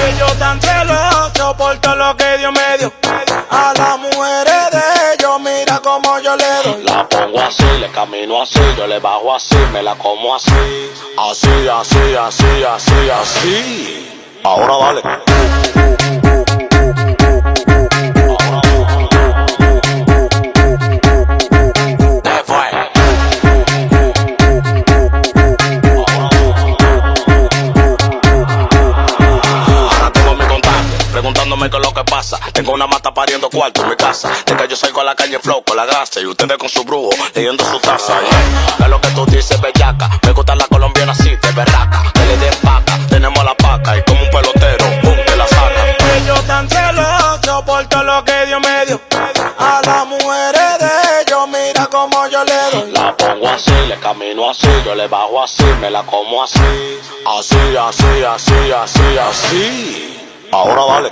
Ellos tan celosos por todo lo que Dios me dio. A las mujeres de ellos, mira cómo yo le doy. La pongo así, le camino así, yo le bajo así, me la como así. Así, así, así, así, así. Ahora dale. Te fue. Ahora tengo mi contacto, preguntándome qué es lo que pasa. Tengo una mata pariendo cuarto en mi casa. De que yo salgo a la calle en flow con la grasa y ustedes con su brujo leyendo su taza. Yeah. ¿Qué es lo que tú dices, bellaca? Me gusta la colombiana así, de berraca. Que le den paca, tenemos la paca y como un pelotero, boom, te la saca. Ellos tan celosos por todo lo que Dios me dio. A las mujeres de ellos, mira cómo yo le doy. La pongo así, le camino así, yo le bajo así, me la como así. Así, así, así, así, así. Ahora dale.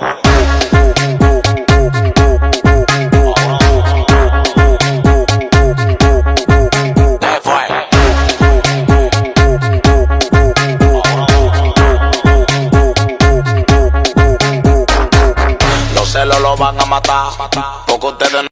Te fue. Los celos lo van a matar, porque ustedes no.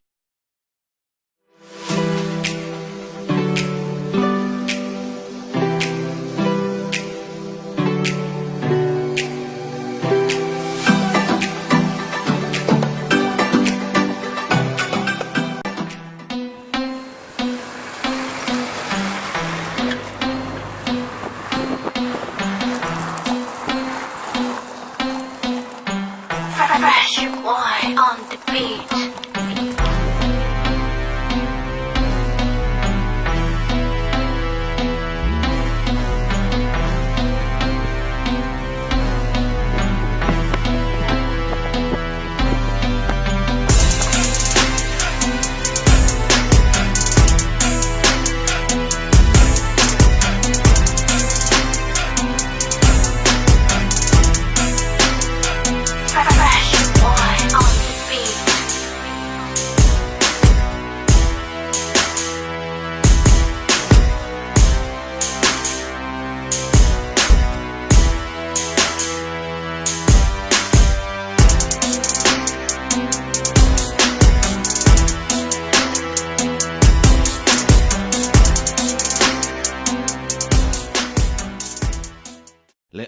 Fresh boy on the beat.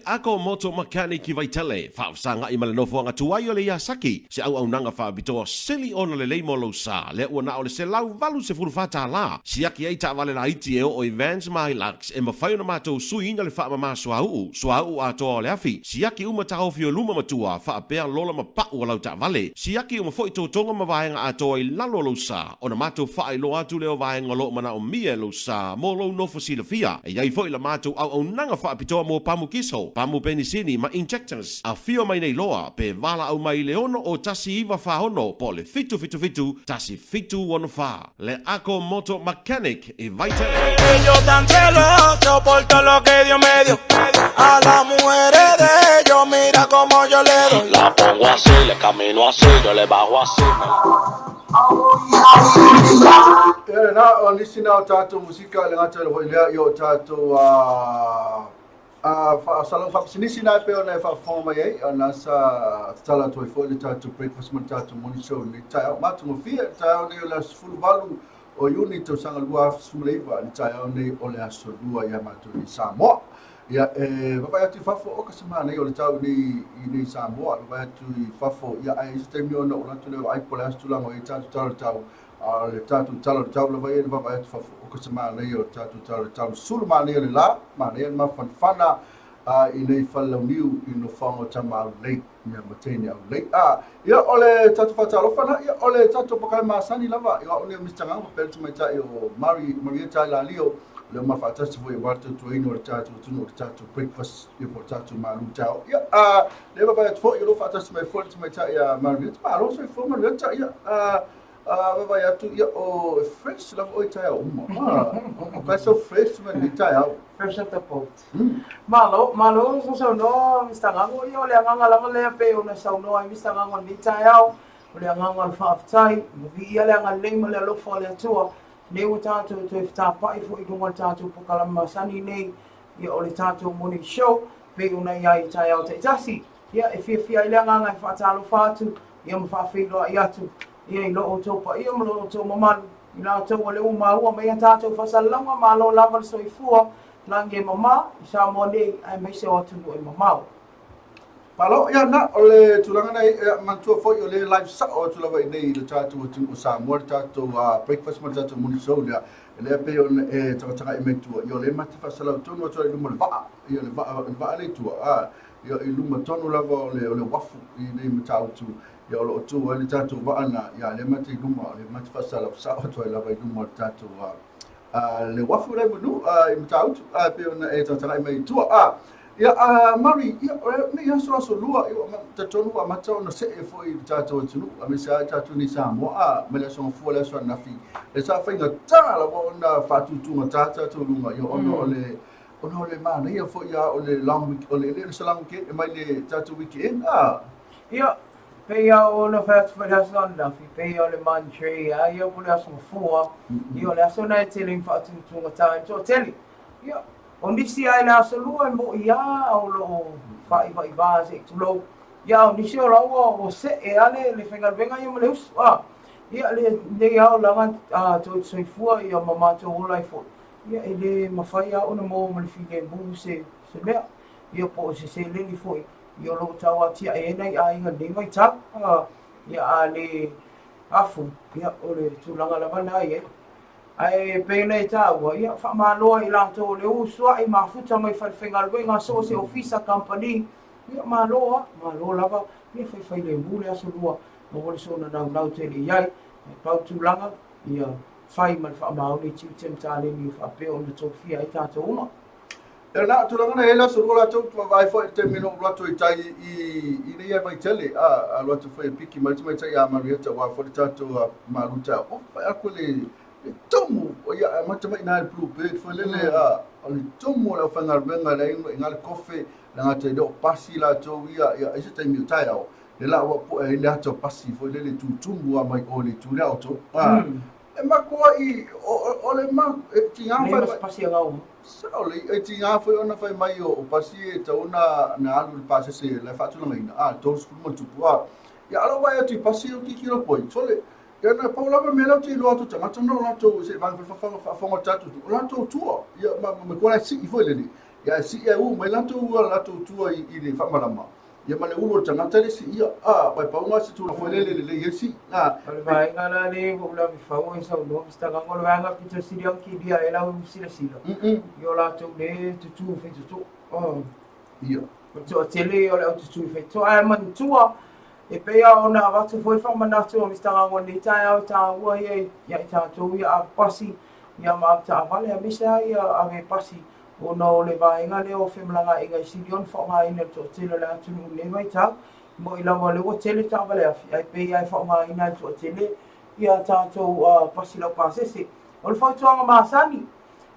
Ako Moto Mechanic i Vaitele, faafesagai ma le nofoaga tuai o le Yasaki, se auaunaga faapitoa sili ona lelei mo lou sa, lea ua na o le $184, siaki ai taavale laiti e oo i vans ma Hilux e mafai ona matou suiina le faamama suauu, suauu atoa o le afi, siaki uma taofi o luma ma tua, faapea lola ma pau o lau taavale, siaki uma foi totoga ma vaega atoa i lalo o lou sa, ona matou faailoa atu lea o vaega o lo o manaomia e lou sa mo lou nofo silafia. E i ai foi la matou auaunaga faapitoa mo pamu kiso, pamu penisini ma injectors. Afio mai nei loa pe valaau mai i le 6 01 46 po o le 777 1764. Le Ako Moto Mechanic i Vaitele. Ellos tan celosos por todo lo que Dios me dio. A las mujeres de ellos, mira cómo yo le doy. La pongo así, le camino así, yo le bajo así. Ia lena, o nisi na o tatou musika le gata le foi lea i o tatou a faasalau faapisinisi na e pei ona e faafofoga mai ai, ona sa tatala atu ai foi le tatou breakfast ma le tatou morning show i lenei taeao matagofie. Le taeao nei o le aso 18 o Iuni tausaga 2019, le taeao nei o le aso Lua ia matou nei Samoa. Ia, e vaavaai atu i fafo, o ka se manaia o le tau nei i nei Samoa, vaavaai atu i fafo, ia ae i se taimi ona ou alu atu lea vaai po o le a se tulaga o i ai tatou tala o le tau. A o le tatou tala o le tau lava ia i le vaavaai atu fafo, o ka se manaia o le tatou tala o le tau, sulu manaia o le la, manaia le mafanafana i nei falelauniu i nofoaga o tama aulelei ia ma teine aulelei. Ia o le tatou faatalofa na, ia o le tatou pakale masani lava, ia o au nei o Mr. Ganga faapea le tamaitai o Mari, Marieta Lalio, lea ua faatasi foi aua le tautuaina o le tatou atunuu o le tatou breakfast ia po o le tatou malu taeao. Ia, lea vaavaai atu foi o lo o faatasi mai foi le tamaitai a Marieta. Malo soifua Marieta. Ia, vaavaai atu, ia, o e fresh lava oe i taeao uma. O kai so fresh mai nei taeao. Fresh off the boat. Malo, malo sa saunoa Mr. Gago, ia o le agaga lava lea pei ona saunoa ai Mr. Gago i lenei taeao, o le agaga o le faafetai, ua viia le agalelei ma le alofa o le Atua, nei ua tatou toe fetapa'i foi i luga o le tatou polokalame masani nei, ia o le tatou morning show, pei ona i ai i taeao taitasi. Ia, e fiafia ai le agaga e faatalofa atu, ia ma faafeiloai atu, ia i lo outou paia ma lo outou mamalu, i latou ua le ua maua mai a tatou faasalalauga, malo lava le soifua, lagi e mama i Samoa nei aemaise o atunuu e mamao. Malo, ia na, o le tulaga nei, ia, manatua foi o le live sao atu lava i nei i le tatou atunuu o Samoa, le tatou breakfast ma le tatou morning show lea, lea pei ona e tagatagai mai tua, ia o lea ma te faasalau tonu atu ai i luma o le vaa, ia le vaa, le vaa lea i tua, ia i luma tonu lava o le, o le uafu i nei Matautu, ia o lo o tu ai le tatou vaa na, ia lea ma te i luma, o lea ma te faasalau sao atu ai lava i luma o le tatou le uafu lea i Manu, i Matautu, pei ona e tagatagai mai i tua. Ia, Mari, ia, o nei aso aso Lua, ia, ua talitonu ua amata ona see foi i le tatou atunuu, aemaise lava i tatou nei Samoa, mai le aso Gafua, le aso ananafi, le sa faigata lava ona faatutugata tatou luga, ia, ona o le, ona o le manaia foi lava o le long week, o le, le o se long weekend, e mai le tatou weekend, Ia, pei lava ona fai atu foi i le aso ananafi, pei o le Monday lava ia po o le aso Gafua, ia o le aso lena e tele ina faatutugata ai le toatele. Ia, o nisi lava i le aso Lua e mo'i lava o lo o faaivaivā se i tulou. Ia, a o nisi o la ua see lava le faigaluega ia ma le usu. Ia, lenei lava olaga toe soifua ia ma matou ola ai foi, ia e le mafai lava ona maua ma le filemu se mea, ia po o se seleni foi ia o lo o tau atiae ai nai aiga i lenei vaitau. Ia, a le afu, ia o le tulaga lava lena e i ai. Ae pei ona e taua, ia, faamalo ai i latou o le usuai mafuta mai falefaigaluega, so o se ofisa, kamupani, ia, malo lava, malo lava, ia faifailemu le aso Lua, aua le soona naunau tele i ai, ae pau tulaga, ia fai ma le faamaoni tiute ma taleni ua faapea ona tofia ai tatou uma. Ia na, tulaga na e le aso Lua latou vaavaai foi i le taimi na ou alu atu ai i tai i nei ai Vaitele, alu atu foi e piki mai le tamaitai ia Marieta aua foi le tatou malu taeao. Oh, fai aku le le tumu, ia amata mai i ina i le Blue Bird foi lele, o le tumu o le aufaigaluega leai i ina le kofe, le gata i lea o pasi latou ia, ia ai se taimi o taeao, le la ua pue ai le ata o pasi foi lele tutumu lava mai o i le itu lea o outou. E makuai, o le ma, e tiga fai mai. Pasi a gau. Sao lelei, e tiga foi ona fai mai o pasi e tatau ona alu i le pasese la e faatulagaina, a, 30 ma ona tupu, a. Ia, a o lou vaai atu i pasi o tilotilo poi, sole, ia na pau lava mea la ou te iloa atu tagata na o latou, se i vave foi faafofoga o tatou, o latou tua, ia, ma, ma, ma, la e sii foi lele. Ia e sii e u mai latou ua latou tua i le faamalama, ia ma le ulu o le tagata le siia, a, ua e pauga se tulaga foi lele lelei ai le sii, a. O le vaega la lea ua ou lave fau ai saunoa Mister Gago, o le vaega pito sili ona kilia ai lau silasila i o latou le tutū faitotoa. Ia. O le toatele ia o le au tutū faitotoa. Ae manatua, e pei lava ona avatu foi le faamanatu a Mister Gago i lenei taeao e taua ia ia i tatou ia ave pasi ia ma ave taavale aemaise lava ia ave pasi ona o le vaega lea o femalagaaiga e sili ona faaaogaina e le toatele o le atunuu i lenei vaitau. E moni lava o lea ua tele taavale afi, ae pei lava e faaaogaina e le toatele ia tatou pasi laupasese. O le fautuaga masani,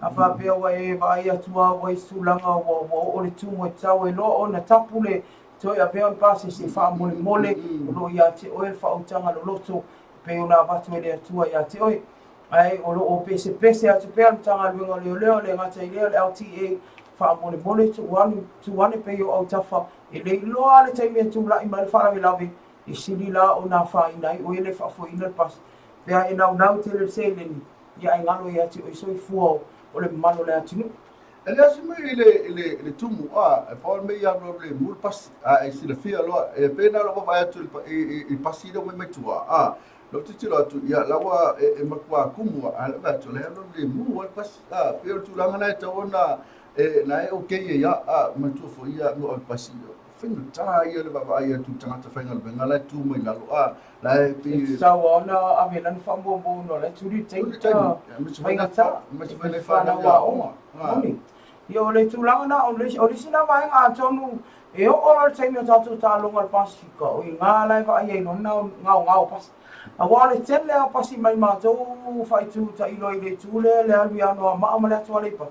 a faapea ua e vaai atu lava ua i se tulaga ua oo le tumu e tatau ai loa ona tapu le toe avea o le pasese, faamolemole o lo o ia te oe le faautaga loloto e pei ona avatu e le Atua ia te oe. Ae o lo o pesepese atu pea le Matagaluega o Leoleo, e le gata i lea o le LTA, faamolemole tuu ane, tuu ane pea i ou autafa, e le iloa lava le taimi e tulai mai le faalavelave, e sili la ona afaina ai oe le faafoeina le pasi. Pe a e naunau tele i le seleni, ia ae galo ia te oe soifua o le mamalu o le atunuu. E le asi mai i le tumu, a, e pau le mea ia alu alu lemu le pasi, a e silafia loa, e pei na o lou vaavaai atu i le pasi lea ua mai tua, a, Lou tilotilo atu, ia, la ua e matua kumu a le atu le alu le mu al pasi. A, pe o le tulaga na e tau ona e na e okay e ia, a, matua foi ia no al pasi. Faigata ia le vaavaai atu i tagata faigaluega la e tu mai lalo, a, la e pe E tatau lava ona ave lana faamuamua ona o la e tuli le taimi. Faigata, e fanau aoga. Moni. Ia o le tulaga na, o le isi na vaega atonu e oo loa le taimi o tatou taaloga o le Pasifika, o i ina la e vaai ai loa le gaogao o pasi. Aua o le tele lava o pasi mai matou faaitu tailo i le itu lea le alu i Anoamaa ma le atu Aleipata,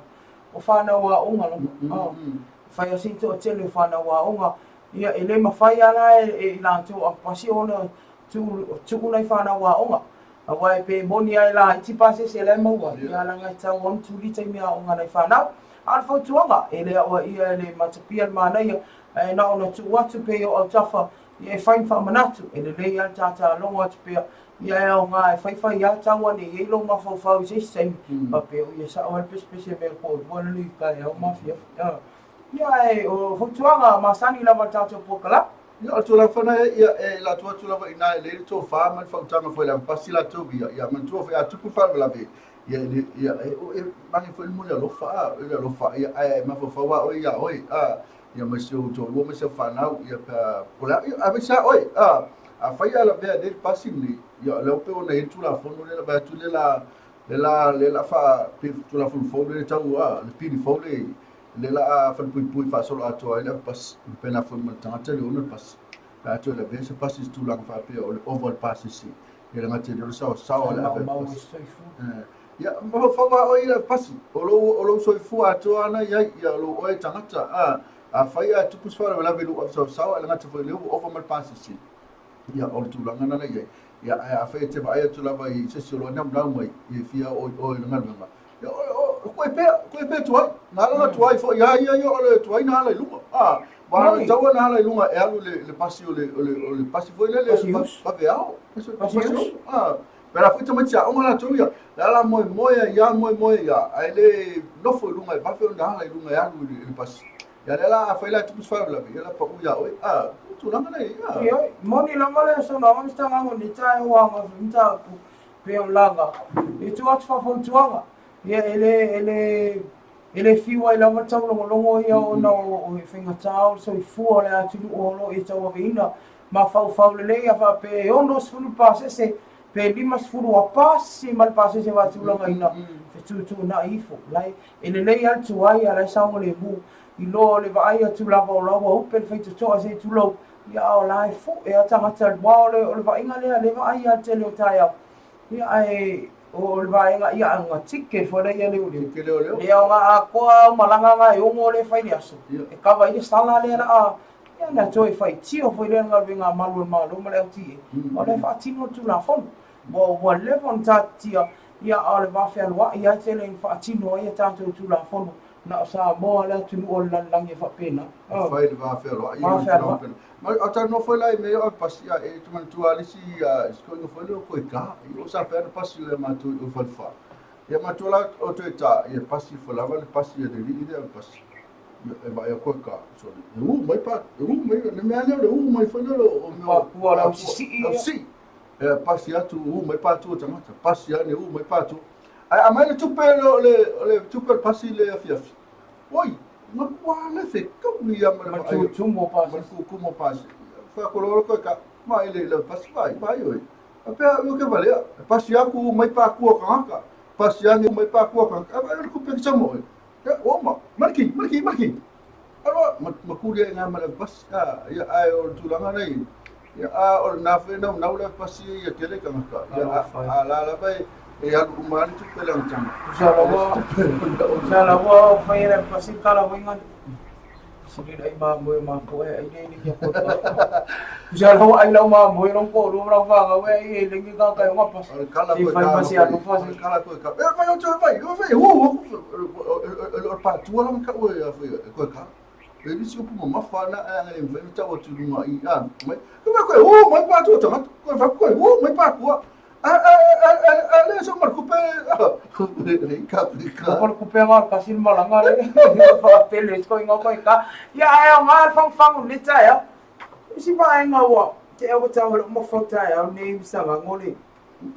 o fanau aoga lava. E fai lava sina toatele o fanau aoga. Ia e le mafai lava la e i latou a pasi ona tuu nai fanau aoga. Aua e pe moni lava e laiti pasese la e maua ai, ia leaga e tatau ona tuli taimi aoga a nai fanau. A o le fautuaga, e le aoaia e le matapia le manaia, ae na ona tuu atu pea i ou autafa, ia e fai ma faamanatu, e lelei lava le tātālogo atu pea, ia e aoga e faifai lava tau ane i ai lou mafaufau i se isi taimi, faapea, ui e sao lava le pesepese mea po o lua le lui taeao ma afiafi. Ia ae o fautuaga masani lava i le tatou polokalame. Ia, o le tulaga foi lena, ia, e latou atu lava i ina e lelei le tofa ma le faautaga foi i le avapasi latou ia, ia manatua foi a tupu le faalavelave, ia, e, ia, e, e manaia foi le moli alofa, a, le alofa, ia, ae mafaufau lava oe ia oe, a, ia ma si ou toalua ma si au fanau, ia, pe a, po o le a, ia, aemaise lava oe, a, afai a lavea nei le pasi lenei, ia, o lea ua pei ona i ai le Tulafono lea, vaai atu lea la, lea la, lea la faa, Tulafono fou lea tau, a, le pili fou lea, Lea la a falepuipui faasolo atoa ai le avepasi, ma pēlā foi ma le tagata le ona le pasi. Pe a toe lavea se pasi i se tulaga faapea o le ova o le pasese, ia le gata i lea o le saosaoa o le ave pasi. Ia, mafaufau lava oe i le avepasi, o lou soifua atoa lena e i ai, ia o lou oe e tagata. A, afai ae tupu se faalavelave i lou ave saosaoa, e le gata foi i lea ua ova ma le pasese, ia o le tulaga lena e i ai. Ia, ae afai e te vaai atu lava i se isi o lo o naunau mai, ia e fia oo i o i le galuega, Koe pea, koe pea tuai. Nā lana tuai foi ia ia ia o le tuai na ala i luga. Ah, wa le taua na ala i luga e alu le pasi o le o le o le pasi foi lele vave ao. Pasi usu. Ah, pēlā foi tamaiti aoga latou ia. Le ala moemoe ia moemoe ia ae le nofo i luga e vave ona ala i luga e alu i le pasi. Ia lea la afai la e tupu se faalavelave, ia la pau ia oe. Ah, tulaga na ia. Ia, moni lava le saunoaga Mr. Gago nei taeao aga foi mataupu pei o laga e tuu atu faafautuaga ia e le e le e le fiu ai lava le taulogologo ia ona o e faigata o le soifua o le atunuu o lo o e tauaveina mafaufau lelei a faapea e 60 pasese pe 50 a pasi ma le pasese faatulagaina fetuutuunai ifo la e lelei lava le tuai a la e saogalemu i lo o le vaai atu lava o la ua upe le faitotoa se i tulou Ia a o la e foe a tagata i le wā o le vaaiga lea, le vaai a le tele o taeao. Ia ae o le vaega ia a nga tike foi lea ia leoleo. Tike leoleo. Lea o nga atoa au malaga nga e ono lea e fai le aso. E kava ai le sala lea la a ia na toe fai tio foi lea galuega a malu o le Malo ma le LTA. O lea e faatino le Tulafono. Ua leva ona taatitia ia a o le va fealuai lava tele ina faatino ai a tatou Tulafono. Na o Samoa le atunuu o le lalolagi e faapena. E fai le va fealoai. Va fealoai. Ma a talanoa foi la i mea o pasi a e te manatua le isi isi toeaina foi lea o toe ta. I o sa pea na pasi o matou i o Falefa. Ia matua la o toe ta, ia pasi fo lava le pasi a le alii lea o le pasi. E vaai atu ai ka, sorry, e ū mai pa, e ū mai, le mea lea o le ū mai foi lea o mea o Papua lau sisii lau sisii. E pasi atu, ū mai patu o tagata, pasi ane ū mai patu. Ae aumai le tupe o le, o le tupe o le pasi le afiafi. Oi, matua le fetaui ia ma le Ma vaai. tutumu o Ma pasi. le tutumu o pasi. Whakololo koe ka, mai le le pasi vai, vai oi. A pea o ke valea, pasi aku mai pa kua kangaka, pasi ane mai pa kua kangaka, a vai le kupe ki samo oi. Ia, ua uma, maliki, maliki, maliki. Aloa, makuli ai ngā ma le pasi, a, ia, ai o le tulaga nei, ia, a, o le nā whai nau nau le pasi ia tele kangaka, ia, a, a la lava e, e alu uma ali tupe le angatanga. Tusa lava o whai le pasi kala wai ngani. Sili ai ma moe ma ko e ai nei ni ko ta. Tusa lava ai lau ma moe rong ko lu rong fa ga we ai le ngi ka ka nga pas. O le kala Si koe fai ka, pasi alu o le fasi. kala koe ka. E whai o te whai, o whai, hu, hu, o le pātua langa ka ue a whai, e koe ka. E nisi upu mamafa na e anga e mwhai tau atu lunga i, a, mai, koe whai koe, hu, mai pātua tangata, koe whai koe, hu, mai pātua. A, a, a, a, a, le so mar kupe, a, le ka, le ka. Ko kupe nga kasi malanga le. Fa pele ko inga ko ka. Ya ai o nga fang fang ni ta ya. Si va nga wa. Te e ta o mo fo ta ya ni sa nga ngoli.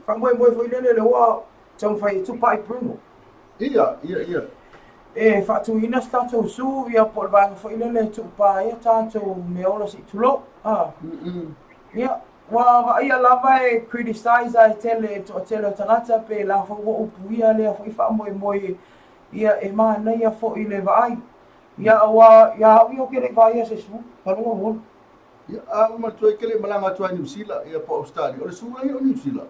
Fa mo mo fo ile le wa tau fai tu pai Bruno. Ia, ia, ia. E faatuina se tatou su ia po o le vaega foi lele e tuupā ai a tatou meaola seʻi tulou a. Ia, ua vaaia lava e criticize e tele e toatele o tagata pe la foi ua upuia lea foi faamoemoe ia e manaia foi le vaai. Ia auā iā au ia ou te le i vaaia se su, talu au ola. Ia, a ua manatua ai ke le malaga atu ai Niu Sila, ia po o Australia, o le su lai o Niu Sila.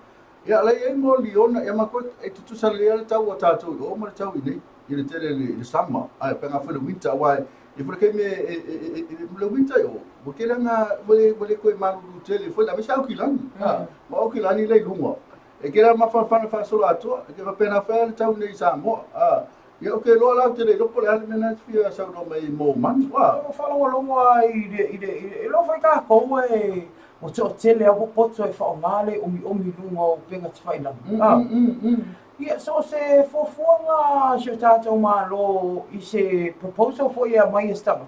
Ia, la i ai mo liona, ia ma koe, e tutusa lelei lava le tau a tatou i o ma le tau i nei, i le tele i le summer, ae faapena foi le winter, aua e foi le taimi e, e, e, e, e, le winter i o, ua tele lava ua le, ua le toe malulu tele foi, aemaise Aukilani, a, ma Aukilani la i luga, e tele lava mafanafana faasoloatoa, e faapena foi lava le tau nei i Samoa, a, ia, ou te iloa la, ou te le iloa po o le a le mea lena e te fia saunoa mai ai mo manu, a. Ua faalogologo lava i le, i le, i le, e iloa foi tatou e, ua toatele lava poto e faaaoga le omiomi i luga o upega tafailagi. A. Ia, so o se fuafuaga a si o tatou Malo i se proposal foi e aumai e se tagata,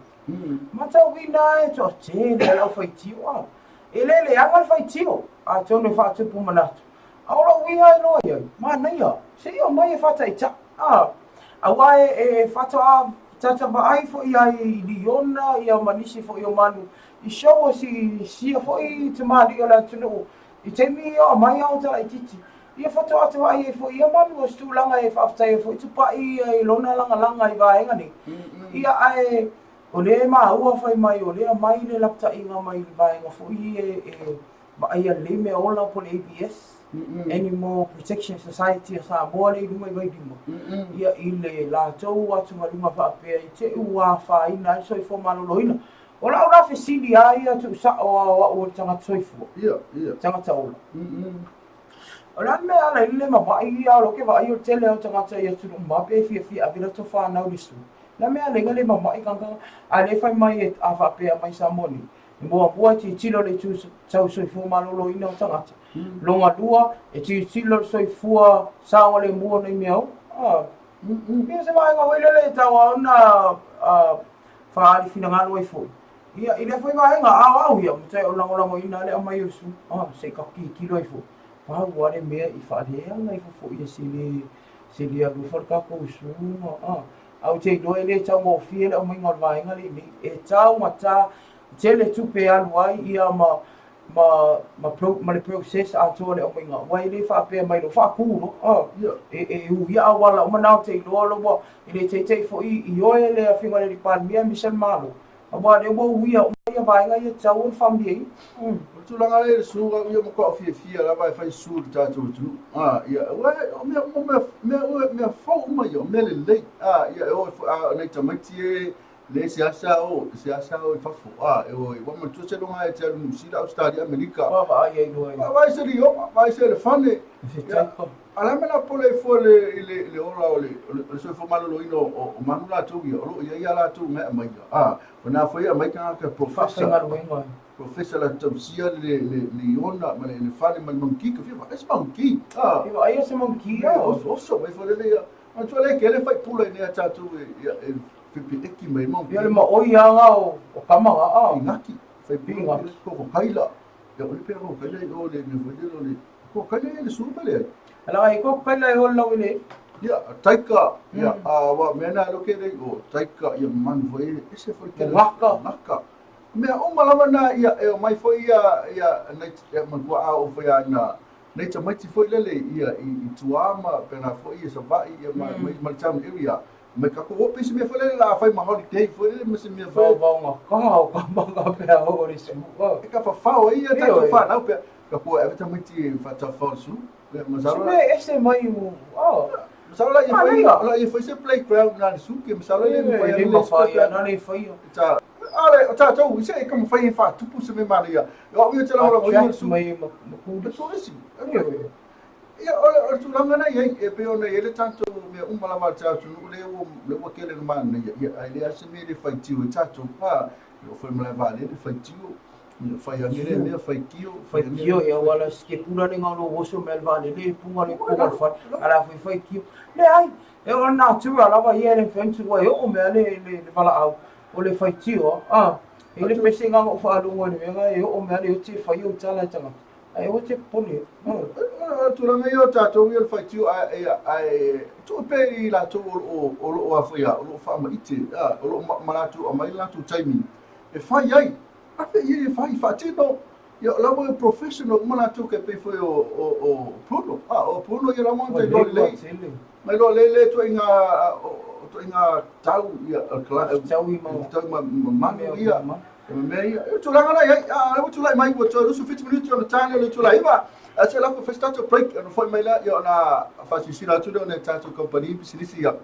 matauina e toatele a le aufaitio, a. E le leaga le faitio, atonu e faatupu manatu. A o lou uiga e loa i ai, manaia, se i aumai e faataitai, a. Aua e faatoa tata vaai foi ai i liona ia ma nisi foi o manu i show o si sia foi tamalii o le atunuu i taimi o aumai ao talaititi. Ia faatoa atu vaai ai foi ia manu o se tulaga e faafetai ai foi Tupai ia i lona lagalaga i vaega nei. Ia ae o lea e maua fai mai o lea mai le lapataiga mai le vaega foi e vaaia lelei mea ola po o le ABS, Animal Protection Society a Samoa lea i luga i Vailima, ia i le latou atugaluga faapea i te i ua afaina ai le soifua maloloina. O lau la fesili lava ia tuusao lava o au o le tagata soifua, tagata ola. O le a le mea e ala ai le le mama'i ia o lea ou te vaai o le tele lava o tagata i atunuu mamao pei e fiafia e ave latou fanau i le zoo. O le a le mea e ala ai ona le mama'i tagata a o lea e fai mai e a faapea mai Samoa nei, E muamua e tilotilo le itu tau soifua maloloina o tagata. Longa lua, e tilotilo le soifua saogalemu o nei mea uma. Ah, ia se vaega foi lele e tau lava ona faaali finagalo ai foi. Ia, i lea foi vaega, a o au ia, matai o lagolagoina le aumai o le sui, ah, se i tatou tilotilo ai foi. Pau lava le mea i faaleaga ifo foi ia se le, se le alofa le tatou susuga, ah. Ae ou te iloa e le taugofie le aumaiga o le vaega lea i inei. E taugata tele tupe e alu ai ia ma ma ma pro, ma le process atoa o le aumaiga. Aua e le faapea mai loa faatu loa. Ah, e, e uia auala uma na ou te iloa loa ua e le teitei foi i oe le Afioga i le Palemia aemaise le Malo. Aua o lea ua uia uma ia vaega ia e tatau ona faamanuiaina. O le tulaga lea i le su, au ia matua fiafia lava e fai su i le tatou atunuu. A, ia, ua, o mea uma, mea, mea, mea fou uma ia, o mea lelei. A, ia, e o, a, nai tamaiti e, le seasea o, seasea o i fafo. A, e o, ua manatua seiloga e te alu Niu Sila, Ausetalia, Amerika. Vaavaai ai loa i. Vaavaai se lioga, vaai se elefane. Se taika. A o le a le mea la pole ai fua i le ola o le soifua maloloina o manu latou ia, o lo o i ai a latou mea e aumaia. A, o na foi e aumai tagata professor, Faafaigaluega. professor la tausia le liona ma le elefane ma le monkey, ka fia vaai se monkey. A, Fia vaaia se monkey, oso, oso mai foi lele ia. Manatua le kele faipula i nei a tatou e Fepeeki mai mau. Ia le maoi aga o o kama ga a. Ingaki. Fai Ingaki. Ko kaila. Ia o le pera ko kaila i o le me foi le le. Ko kaila le su pele. Ala ai ko kaila e hol lau ile. Ia taika ia a wa mea na lo ke le o taika ia man foi ese foi ke Ngaka. Ngaka. Mea uma lava na ia e o mai foi ia ia nei ia man kua a o foi ana nei tamaiti foi lele ia i tuama pena foi ia Savaii ia ma ma town area. Mai ka ko ope se mea foi lele la fai ma holiday foi lele ma se mea foi. Vau vau nga ka o kama ga pe a o le su. E ka whawhao ai ia Io, tātou e. whānau pea. Ka kua e tamaiti e whatawhao su. Ia, Se masalo me ese mai u. Ah. masalo la ia Ah, fai, leia. la ia fai se playground na su ke masalo le Le fai le le ma fai na le fai. Ta ale o tātou i se e kama fai e whātupu se me mana ia. O ia te lawa lawa ia su. Mai ma ku. Le so esi. Io, e. Ia o le tulaga na iai e pei ona i ai le tatou mea uma lava a le atunuu lea ua lea ua tele le manaia ia ae le ase mea le faitio e tatou pa o foi malae vaalele faitio ia fai age lea mea faitio Fai kio ia wala ske pula le ngalo woso mel vale le punga le ko wal fai ala fai fai kio. Le ai e o natura lava ia le fentu wa e o mea le le le vala au o le fai tio a e le pese nga o fa lunga le nga e o mea le o te fai o tala tanga. Ai o te pone. O tulaga ia o tatou ia le faitio ae ae tuu pea i latou o loo afoia o loo faamaite o loo ma latou aumai le latou taimi e fai ai afe ia e fai faatino ia o laua e professional uma latou ke pei foi o Bruno a o Bruno ia laua na iloa lelei na iloa lelei le ituaiga ituaiga tau ia tau ma manu ia e mea ia e tulaga la iai a ua tulai mai ua toe 27 minute ona tane o le itula 9 a se lako fai se tatou break ona foi mai lea ia ona faasilasila atu lea ona e tatou company pisinisi ia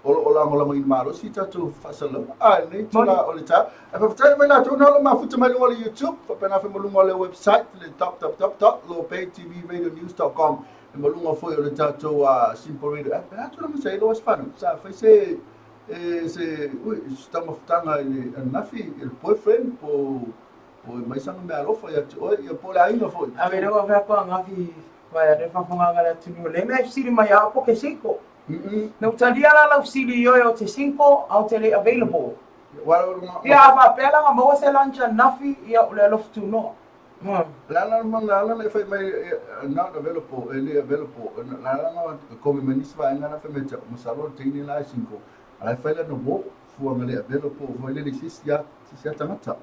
o loo lagolagoina malosi tatou faasalalauga a lenei itula o le taeao ae faafetai mai latou na o lo mafuta mai luga o le YouTube faapena foi ma luga o le website le www.lopaytvradionews.com e ma luga foi o le tatou Simple Radio app. E atu sa iloa se fanau sa fai se e se ui se taumafataga i le ananafi i le boyfriend po o mai sanga mea alofa ia te oe ia po o le aiga foi. A me lewa fea kua ngafi vai a refa whanganga le atunu le mea sili mai a po ke cinco. Na utalia la lau sili ioe o te cinco au te le available. Ia a faapea la nga maua se lunch anafi ia o le alofa tunoa. La la ma la la le fai mai not available e le available la la nga komi mai nisi vaega na fai mai te masalo le teine la e cinco a la fai la no mo fua nga le available foi le le sisi a sisi a tagata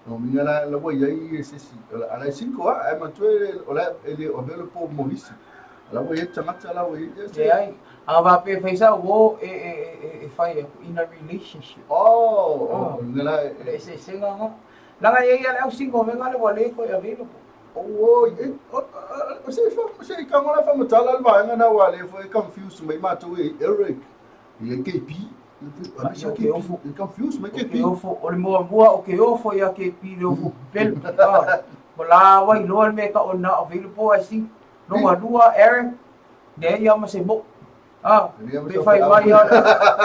no minga la la ua iai e sisi a la e cinco a ae matua o la e le available mo nisi a la ua iai tagata la ua iai Le ai. A faapea fai sa o e e e e fai aku in a relationship. Oh nga la Le eseesega nga. Langa ia ia le au single venga le ua le koe available. O o se fa se ka ngola fa motala le vaega na wa le fo e confuse mai matou e Eric e KP a se ke ofo. E confuse mai O ke KP ofo o le mua mua o ke ofo ia KP le ofo pelu. Ah. Mo la wai loa le mea ka o na available ai sing. Longa lua Eric le ia ma se mo. Ah, pe fai mai ia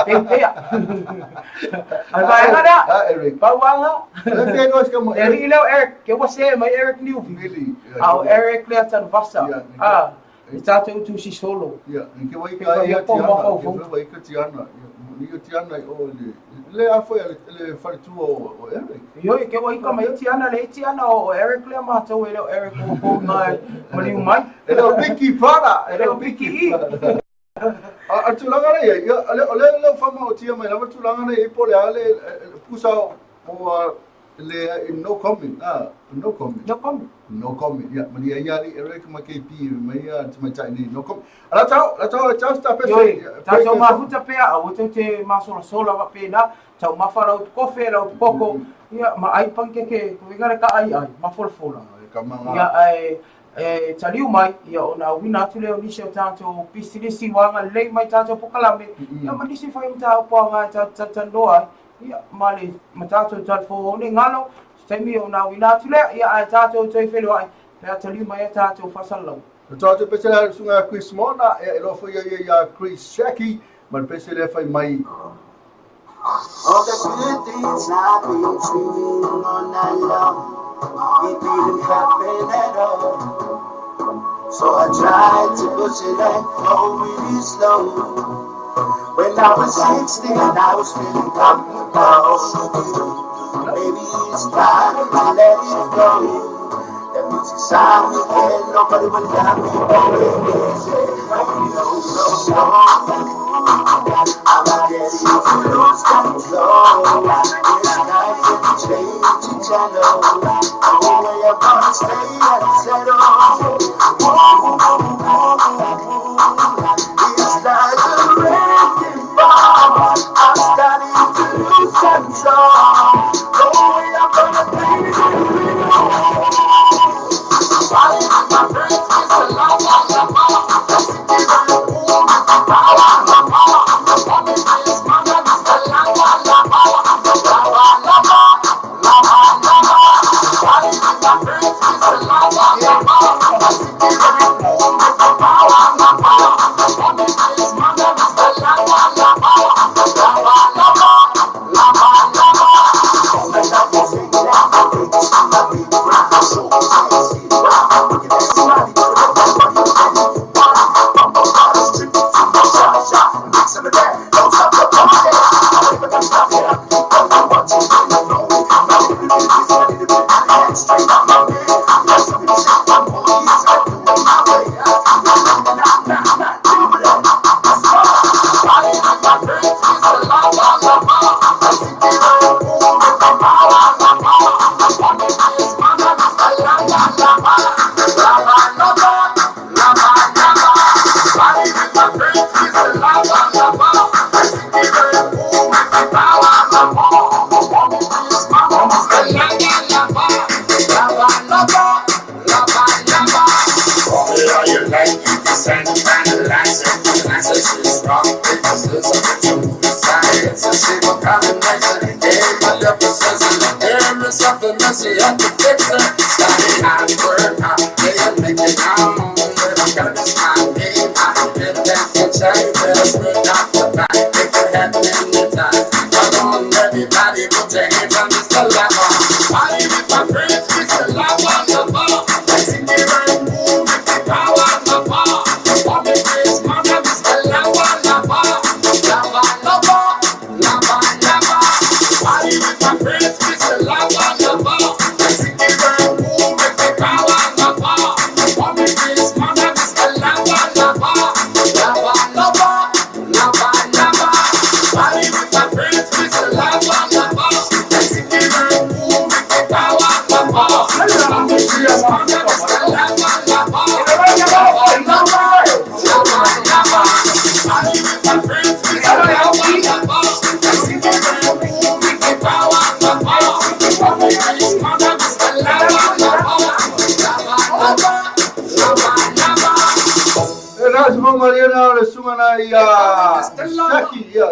pe pea. Ai vaega lea. Ah Eric Pauanga. Le fe no se mo Le alii leo Eric, ke ua se mai Eric Newby. Really A o Eric lea Tanuvasa. Ia. Ah, e tātou utu si solo. Ia ke wai Pe ka fai ia ko tiana mafau ke fau. wai ka tiana ni o tiana o le le a foi le faletua o Eric. Io e ke wai ka mai tiana le tiana o Eric lea mātou e leo Eric o ko ngai maliu mai. E leo Vicky Prada E leo Vicky E. A tulaga na ia ia le le le fa ma o tia mai lava tulaga na ia po le ale pusa o le no comment ah no comment. No comment. No comment ia ma ia ia Eric ma KP mai ia te mai tai ni no comment. Ala tau la tau tau sta pe Ioi, tātou mafuta pea, a o tau te masola wa pēnā, tau mafa lau kofe, lau koko, ia, ma ai pankeke, ko winga ka ai ai, mafolafola. Ka manga. Ia, ai, e taliu mai, ia o nā wina atu leo nisi o tātou pisinisi wanga lei mai tātou pokalame, ia ma nisi whai o tātou poanga tātou tānoa, ia ma le ma tātou tātou o ne ngalo, taimi o nā wina atu lea, ia ai tātou toi whelo ai, pea taliu mai a tātou whasalau. Tātou pese lea sunga Chris Mona, e lo foi ia ia Chris Shaki, ma le pese lea fai mai. All the good things I've been dreaming all night long, it didn't happen at all. So I tried to push it like go really slow. When I was 16, I was feeling comfortable. Maybe it's time to let it go. That music sound again, nobody will love me easy. No, no, no. I'm getting to lose control. It's time to change the channel. No way I'm gonna stay and settle. Ooh, ooh, ooh, ooh, ooh. It's like a wrecking ball. I'm starting to lose control. No way I'm gonna be Party with my friends, it's a la la la la. That's it, give it a boom, with the power, la power. The is my love, it's the la la la power. La la la la, la la la la. Party with my friends, it's a la la la la. That's it, give it a boom, with the power, la power. The is my love, it's the la la la power. La la la la, la la la la.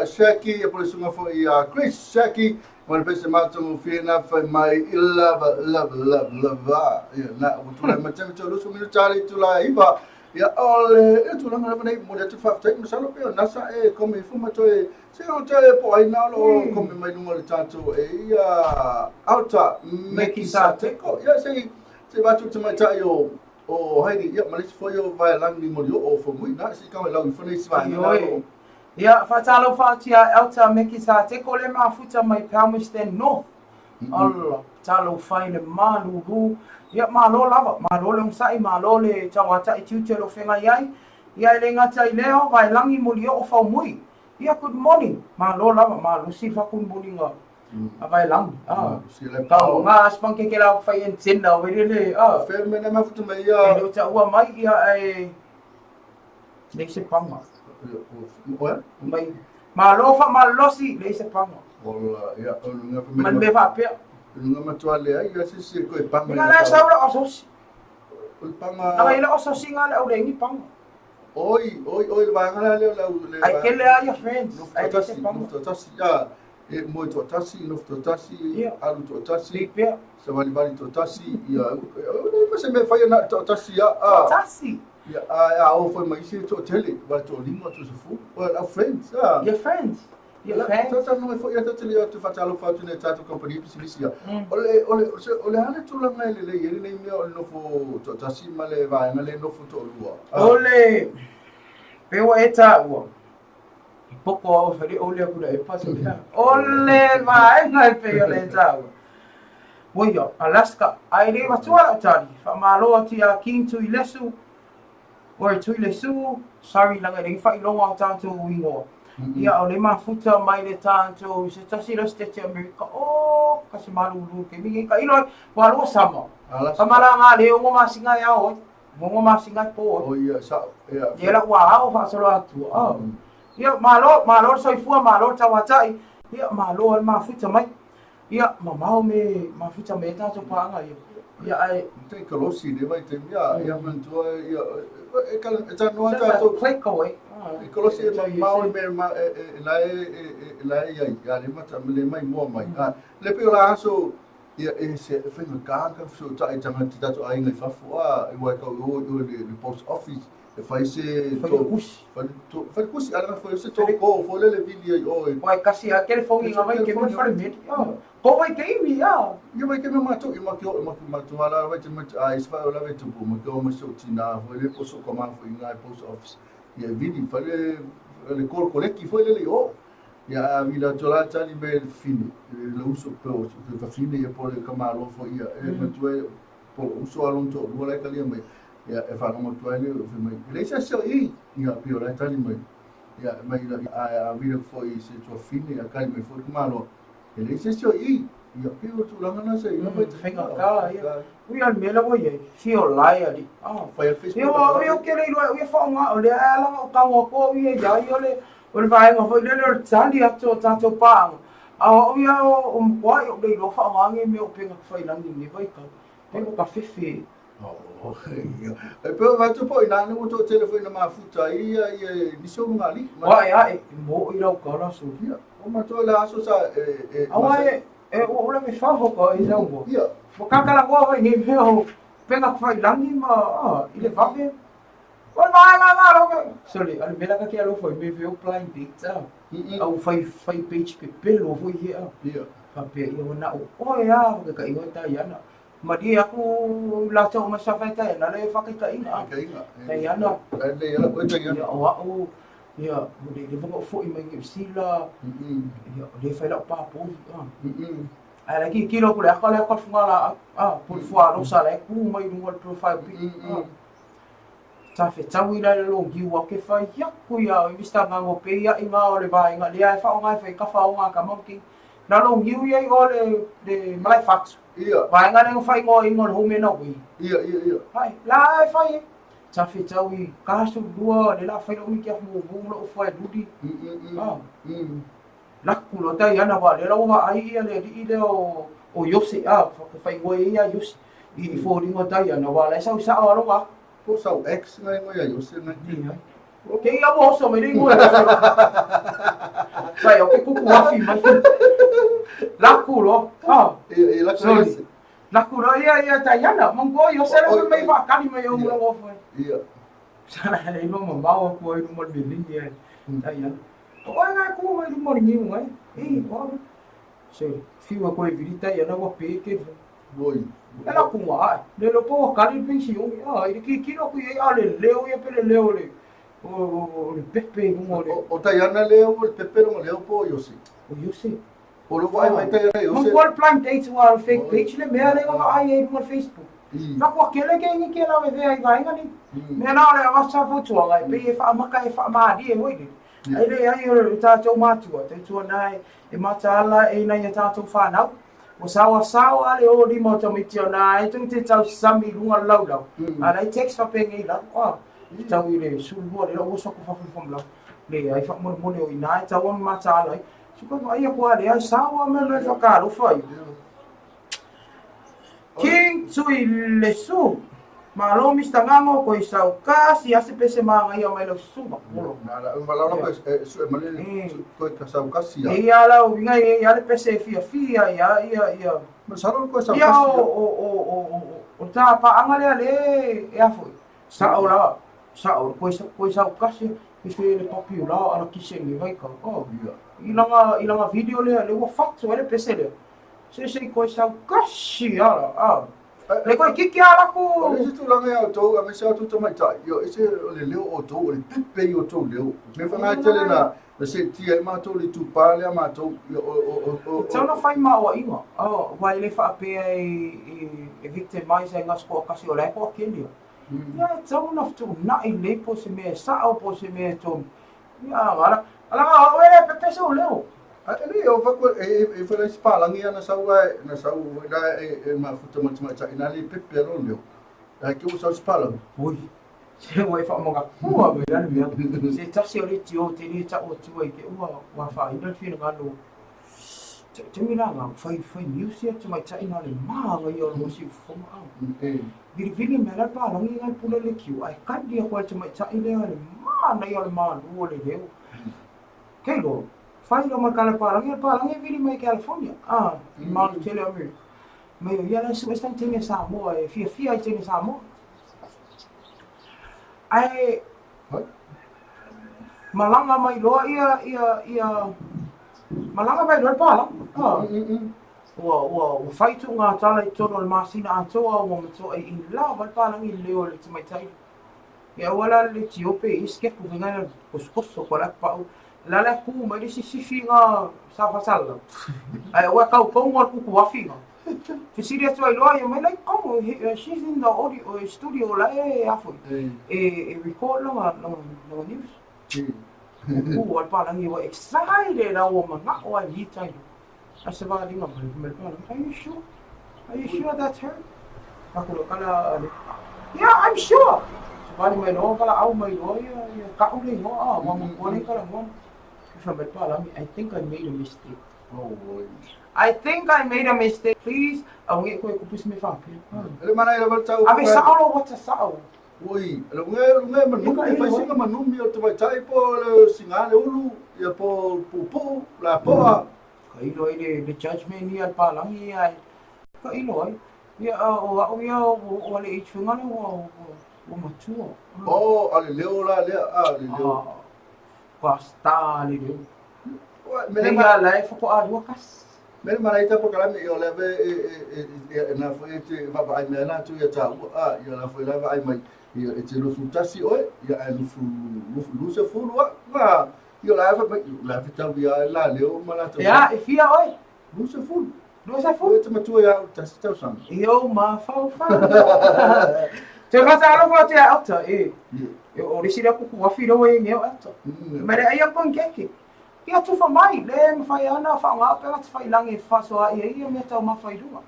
Shaki, ia pole sunga fo ia Chris Shaki, ma le pese mato fina fa mai love love love love ia na o tu ma temi to lusu minu tali tu la iva ia ole e tu langa nei mo le tu fa te masalo pe nasa e come fuma to e se o te po ai na lo come mai lunga le tato e ia alta mekisateko ia se se va tu te mai tai o o hairi ia ma le fo yo vai langi mo yo o fo mui na si ka mai fo nei sva na Ia, whatalo whaatia Elta Mekisateko le mafuta mai Palmerston North. Allah, talo whaile malulu. Ia, malo lava, malo le umsai, malo le tawata i tiute lo whenga iai. Ia, ele ngata i leo, vai langi muli o whau mui. Ia, good morning. Malo lava, malo si whakun mulinga. A vai langi. Ah. Kau ngā aspanke ke la whai en tenda, wele ah. Whe mena mafuta mai ia. E leo ta ua mai ia e le se panga. Oe? Mai malo fa malosi le se panga. Ola, ia, nga Man me fa pea. Nga matua le ai, ia se ko e panga. Nga la saura o sosi. O panga. Nga ila o sosi nga le o le ngi panga. Oi, oi, oi, va nga le la le. Ai ke le ai friends. Ai se panga. No tasi, ya. E mo to tasi, no to tasi, alu to tasi. Pea. Se vali vali to tasi, ia. O se me fa na to tasi ya. Tasi. Yeah, I offer my isi to tell it, but to lima to fu. Well, our friends, ah. Your friends. Your friends. Tata no fo ya tata le tu fatalo fa tu ne tata company pisilisia. Ole ole ole hale tu la ngai le le nei mea o no fo to tasi male va ngale no fo to lua. Ole. Pewa eta ua. Poko au fale o le kula e pasa mea. O le vaega e pei o le taua. Ua ia, Alaska, ai le matua lau tali, faamalo atu iā King Tuilesu, or Tuilesu, sorry laga e le faailoga o tatou ingoa. Ia, o le mafuta mai le tatou se tasi la state Amerika, o ka se malulu ke mingi ka ilo ai, ua lua sama. Alaska. Ka malanga le ongo masinga e ao ai. Ongo masinga e po ai. O ia, sa, ia. Ia la ua ao faasolo atu. Oh. Ia, malo, malo le soifua, malo le tauatai. Ia, malo le mafuta mai. Ia, mamao me mafuta me tatou paaga ia. Ia, ae... Te kalosi le vai te mea, ia manatua, ia, e kala, e tanoa tatou. Click away. E kalosi e mamao e me ma, e la e, e la e iai, ia le mata, le mai mua mai. Le pe o la aso, ia e se e whainga kāka fesootai tagata tatou aiga i fafo a, e wai kau i o i o le post office, e fai se Fai le kusi. Fai to, fai le kusi, ala fai se to ko fo le le vili ai o. Wai kasi a kele fongi nga vai ke me fale me. Ko vai ke imi a. Ia vai ke me matou i ma ke o ma ke matou ala vai te ma a is fai o la vai te bo ma ke o ma so tina fo le poso ko ma fo inga post office. Ia vili fai le le kol koleki fo le le o. Ia a vila to la tali me fini le uso pe o te fini ia po le kamalo fo ia e matua po uso alon to lua la kalia mai. Ia e whanongo atu ai lea fai mai, e leai se asi o i, ia pei o la e tali mai. Ia mai la a a vila foi se tuafine ia kali mai foi le tamaloa, e leai se asi o i, ia pei o tulaga na sa i lava i te Faigata ia. Ui a le mea la ua i ai, fia o lae ali. Ah, fai a Facebook. Ia ua ui o kele iloa ui e whaonga o lea e alanga o tago a koa ui e iai o le o le vaega foi lele o le tali atu o tatou paaga. A o au ia o makuai o le iloa whaonga nge mea o penga whailangi nge vai kau. Pe o ka fefe. E pei o vatu po ina anu to tele foi na mafuta ia ia nisi o ngali. Wa e ae mo i lau kala so. Ia, o matua la aso sa e e Awa e e o ula me faho ka i sau mo. Ia. Mo kakala koa vai nei mea o penga whai langi ma ah, i le vave. O le vaega nga lo ka. Sorry, ale mela ka ke alo foi me veo blind date ah. Au fai fai page pepelo foi he ah. Ia. Faapea ia wana o oe ah, ka ingoa tai ana. Malie aku latou ma sa fai tai ana le whakaikainga. Whakaikainga. Tai ana. Ai le ala koe tai ana. Ia o au, ia, o le le whanga o foi mai New Zealand. Ia, o le whai lau pāpōhi. Ai la ki kilo kule aka le aka funga la a pul fua ro sa le ku mai lunga le profile pic. Ta whetau i la le lo giu ke whai hiaku ia i mista ngango pe ia i ngā o le vaenga lea e whao ngai whai kafa o ngā kamauki. Na lo giu ia i o le, le malai whatu. Ia. Vaenga le whai ngoa ingo le home na ui. Ia, ia, ia. Hai, la e whai e. Ta whetau i kahasu lua, le la whai lo miki afu mō mō lo whai ludi. Ah. Laku lo tai ana wa le ua ai ia le li le o o Yose a whai ngoa ia Yose. I fōringo tai ana wa le sau sa o aloga. Po sau ex ngai ngoa ia Yose ngai. Ni ai. Ke ia mo so mai ringo. Vai, o ke kuku afi mai. Laku lo. Ah. Ia, ia laku Sorry. Yose. Laku lo ia ia Tayana. Monggo yo se lo mai fa kali mai o mo lo foi. Ia. Sana le no mo mau ko ai mo le lingi ai. Tayana. O ai ngai ku mai mo ni ngai. E o. So, fiwa ko e vilita ia na wa pe ke. Voi. E la ku ai. Le lo po kali pension. Ah, i ki ki no ku ia le leo ia pe le leo le. O le pepe mo le. O tai ana leo o le pepe lo leo po Yose. O Yose. O lo vai mai tai ana Mong Yose. kual blind date wa fake page le mea le wa ai e mo Facebook. I. Na kua kele ke ngi ke la ve ve ai vaenga ni. Mea na ole wa sa fo tua ngai pe e wha maka e wha maari e hoi ni. Ai le ai o le tātou mātua, te tua nai e mataala e nai a tātou whānau. O sawa sawa ale o lima o tamiti o nā e tau te tau sami lunga lau lau. A nei text wha penge i lau, a tau i le sulua le lau oso ko whawhi whamlau. Le ai wha mone mone o i nā e tau on mataala ai. Suka ai a kua le ai sawa me le whakaaro whai. King Tui Lesu. Malo Mr. Ngango ko isau kasi ase pese manga ia mai lau suba. Polo. Na la ma la ko e su e male ko ka sau kasi ia. Ia lau inga ia le pese fia fia ia ia ia. Ma sa lo ko sau Ia kasi. o o o o o o ta pa anga lea le e afo. Sa o la sa o ko isa ko isau kasi i fe le papi o la ala kise ni vai ka. Oh. Ia. I langa video lea le ua fatu e le pese lea. Se se ko isau kasi ala. Ah. Le koe kiki a laku. O le isi tulaga ia outou, aemaise a outou tamaitai, ia ese o le leo o outou, o le pepe i outou leo. Mea whangai tele na, na seetia ai matou le itupa lea matou, ia o, o, o, o, E tatau ona fai maoaiga, aua e le faapea e victimize ai gaso toatasi o la e toatele. Ia e tatau ona fetuunai lelei po o se mea e sao po o se mea e tonu. Ia ala ala o e le pepe sou leo. A e le o faku e e fai isi palangi ia na sau ai na sau foi la e mafuta ma le tamaitai na le pepe lo leo. Ai ke ua sau isi palangi. Oi. Se ua e faamagakua mai la le mea. Se tasi o le tio te le tau atua i te ua ua faaina le finagalo. Taimi la nga fai fai news ia tamaitai na le maga ia o le siufofoga au. Vilivili mai la le palangi nga le pule le kiu ae kali aku ai le tamaitai lea le manaia o le malu o le leo. Kei loa, fai loa ma le kala palangi, o le palangi e vili mai California, a, i malu tele o Amerika. Mai o ia la e sue sana teine Samoa e fiafia i teine Samoa. Ae malaga mai loa ia ia ia malaga mai loa le palangi. Ua ua ua fai tuuga tala i totonu o le masina atoa ua matuai in love ai le palangi i le leo o le tamaitai. Ia aua la le tiope i skepu fai ngai kosokoso ko la pau. La la ku mai le sisifi nga sa fasala. Ai aua kau kau ngol ku ku afi nga. Fesili atu ai loa ia mai lai kau she's in the audio studio la e afo. E e record langa langa langa news. Ku al palangi wa excited la ua mana'o ai mita ai. A se vaaliga mai mai le palangi. Are you sure? Are you sure that's her? Aku lo kala ale. Yeah, I'm sure. Se vali mai loa kala au mai loa ia ia ka'u le igoa a ua matua nei kala ngoa. Fai mai le palangi, I think I made a mistake. Oh boy. I think I made a mistake. Please, au nge koe kupu se me whapea. Le mana i le tau. Ave sao lo wata sao. Ui, le nge nge manumi, e fai singa manumi o te maitai po le singa le ulu, ia po pupu, la poa. Ka ilo ai le, le judgment ia le palangi ia e. Ka ilo ai. Ia o au ia o o le age fingale ua ua ua matua. Oh, a le leo la lea, a le leo. Ah, kua star le leo. Me le ma la e foko a lua kas. Me le mana ita pokalame i o le ave e e e e na foi e te vaavaai mea na atu ia tāua a ia la foi la vaai mai ia e te lufu tasi oe ia ae lufu lufu lusa fulu a ma ia la fa mai la fa tau ia la leo ma la tau Ia, e fia oe. Lusa fulu. Lusa fulu. Oe te matua ia au tasi tausaga. I ou mafaufau. Te whakaalofa atu ia Elta, e. E o le isi lea kuku afi lea ua i ai nei o Elta. Mai le ai aku ang keke. Ia tufa mai, le mawhai ana, whaonga pe ngati whai langi e whasoa ai ia mea tau mawhai runga.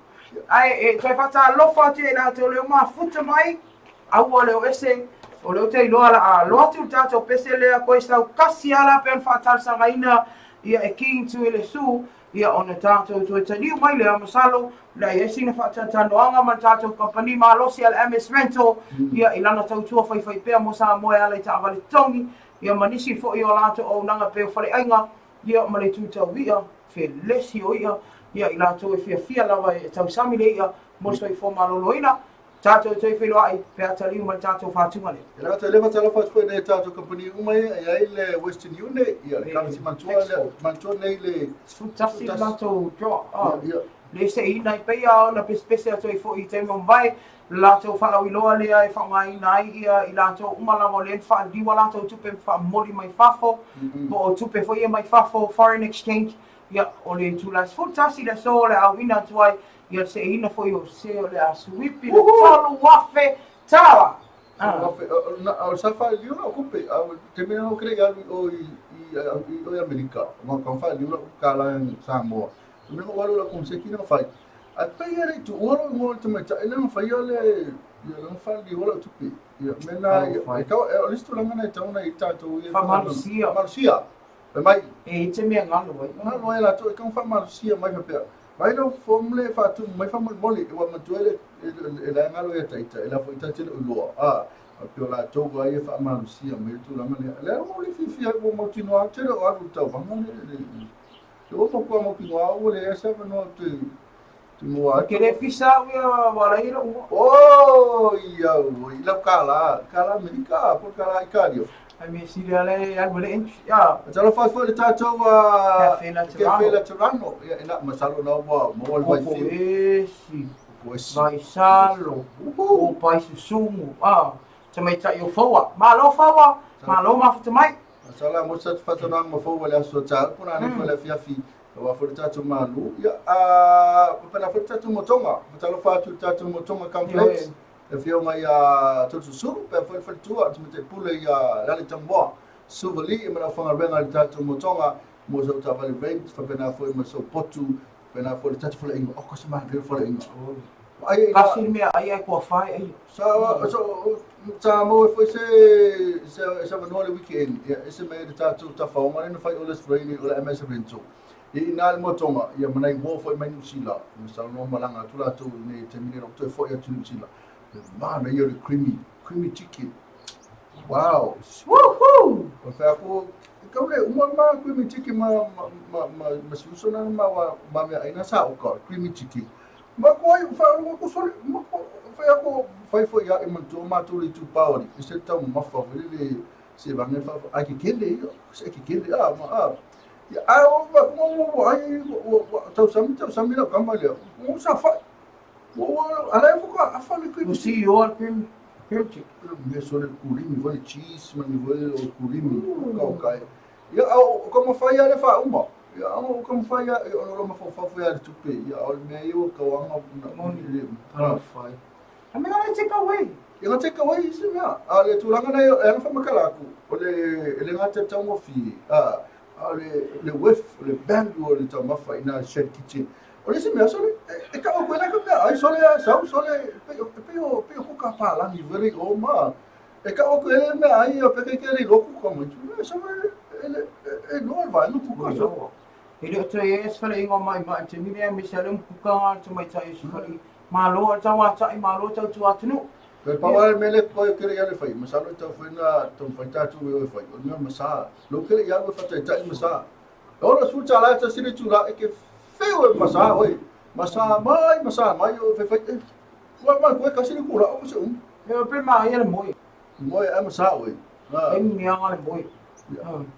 Ai, e toe whakaalofa atu ia i latou leo mafuta mai, aua leo ese, o leo te iloa la a loa atu le tatou pese lea koe sau kasi ala pe ona whaatalosagaina ia e King Tuilesu, ia ona tatou toe taliu mai lea masalo le a i ai sina faatalatalanoaga ma le tatou kamupani malosi a le MS Rental ia i lana tautua faifaipea mo Samoa e ala i taavale totogi ia ma nisi foi o latou auaunaga pei o faleaiga ia ma le itu tau i'a felesi o i'a ia i latou e fiafia lava e tausami le i'a mo le soifua maloloina. Tatou toe feiloai pe a taliu mai le tatou fatuga lea. E lava leva talofa atu foi nei tatou kamupani uma ia e ai le Western Union, ia le currency manatua lea, manatua nei le 11 le latou draw. Ah, le seina i pei a ona pesepese atu ai foi i taimi o mavae, le latou faalauiloa lea e faaaogaina ai ia i latou uma lava o lea na faaliliu a latou tupe ma faamomoli mai fafo, po o tupe foi ia mai fafo, foreign exchange, ia o le itula 11 le aso o le a auina atu ai Ia le seeina foi o se o le a suipi le $3,000. Ah. O le sa faaliu lau kupe, a te mea o kere alu o i i o i Amerika, ma ka faaliu lau kala i Samoa. Te mea o alu la konseki na fai. A pe ia le tu olo ngo te mai ta ele na fai le ia le faaliu lau tupe. Ia me na e ka e o listu langa na tau na i tatou ia. Faamalusia. Faamalusia. Fai mai. E i te mea ngalo ai. Ngalo ai latou e ka faamalusia mai faapea. Mai lau form le faatumu mai faamolemole ua matua le e la ngalo ia taita e la foi ta tele uloa a a pe o latou ai e faamalusia mai le tulaga lea. Le ua le fiafia ua mautinoa tele o alu i le tauvaga le le le ua matua mautinoa ua leai se avanoa te te mua atu. Ke le pisa au ia wala i lou. Oh ia oi lau kālā, kālā Amerika, po o le kālā Ikaria. Ai me sili ala e alu le entry. Ah. Talofa atu foi le tatou a Cafe Laterano. Cafe Laterano. Ia ina masalo na ua maua le Koko vaifio. esi. Koesi. Vaisalo, o Paisusugu, a, tamaitai o Foua. Malo Foua, malo mafuta mai. Sala mo sa fatonang mo Foua le aso ta ko na ne fo le fiafi wa fo tatou malu ia a pena fo tatou motonga talo fa tu tatou motonga complex e fio mai a tutu suru pe fo fo tua tu te pule ia lale tamboa suvali e mana fanga renga le tatou motonga mo so ta vale range fa pena fo mo so potu pena fo le tatou fo le ingo o ko sa ma fo le ingo ai Kasi le mea ai ai kua whai ai. Sa so sa mo e foi se se se vanoa le weekend ia e se me le tatou tafaoga le na fai o le Australia o le MS Rento i ina le motonga ia manai wo foi mai New Zealand ma sa no malanga atu latou i nei taimi nei toe foi atu New Zealand mana ia le creamy creamy chicken wow. Woohoo! O fea ko kau le uma ma creamy chicken ma ma ma ma ma si uso na ma wa ma mea aina sa o ka creamy chicken ma ko ai fa ma ko sole ma ko fa ko fai fo ia e man tu ma tu le tu paori e se tau mafa foi le se vange fa ai ke kele ia se ke kele a ma a ia a o va mo mo ai o tau sami la kama le o sa fa o ala fo ka afa le O CEO al cream, cream chicken. Me sole kurimi foi cheese ma ni foi o kurimi ka o kai ia o ka mawhai le fa uma ia o ka mawhai o lo ma fa fa ia le tupe ia o le mea ia o ka wanga Moni. le Talo whai. A mea le take away. Ia ngā take away isi mea. A le tūranga nei, e ana whamakala aku, o le, e le ngā te taungofie, a, a le, le whiff, o le value o le taumafa i nā shed kitchen. O le isi mea, sole, e ka o koe ka mea, ai sole a sau, sole, pe o, pe o, pe o kuka pālangi, vere o ma. E ka o koe le mea, ai, o peke ke le loku ka mai, e sole, e le, e noa le vai, no kuka so. E le o toe e se ingoa mai mai te mire a mese ale kuka ngā te mai tai se whale. Malo al tau atai, malo tau tu atunu. Pe pawa le mele koe kere ia le whai, masalo tau whaina, tau whai tātou e oe whai, o mea masa, lo kere ia oe whatai tai masa. Ora su tā lai ta siri tū rā, e ke whiu e masa, oi, masa mai, masa mai, o whai whai, e, ua mai koe kasi ni kura, o se um, E o pe maa ia le moe. moe e masa oi. E mea ngā le moe.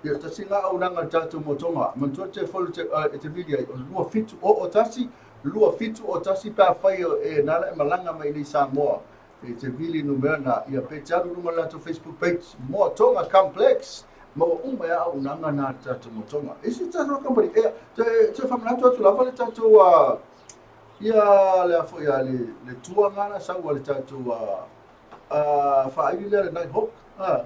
Ia, tasi ngā au nanga tātou motonga, man tua te whalu te, e te vili ai, o lua fitu o o tasi, lua fitu o tasi pā whai o e nala e malanga mai nei Samoa. E te vili numera ia pe te alu runga latou Facebook page, Moatonga Complex, ma ua uma e au nanga nā tātou motonga. E si tātou company, e te, te whamanatu atu lava le tātou, ia le afo ia le, le tua ngana sau a le tātou, whaili lea le Nighthawk, a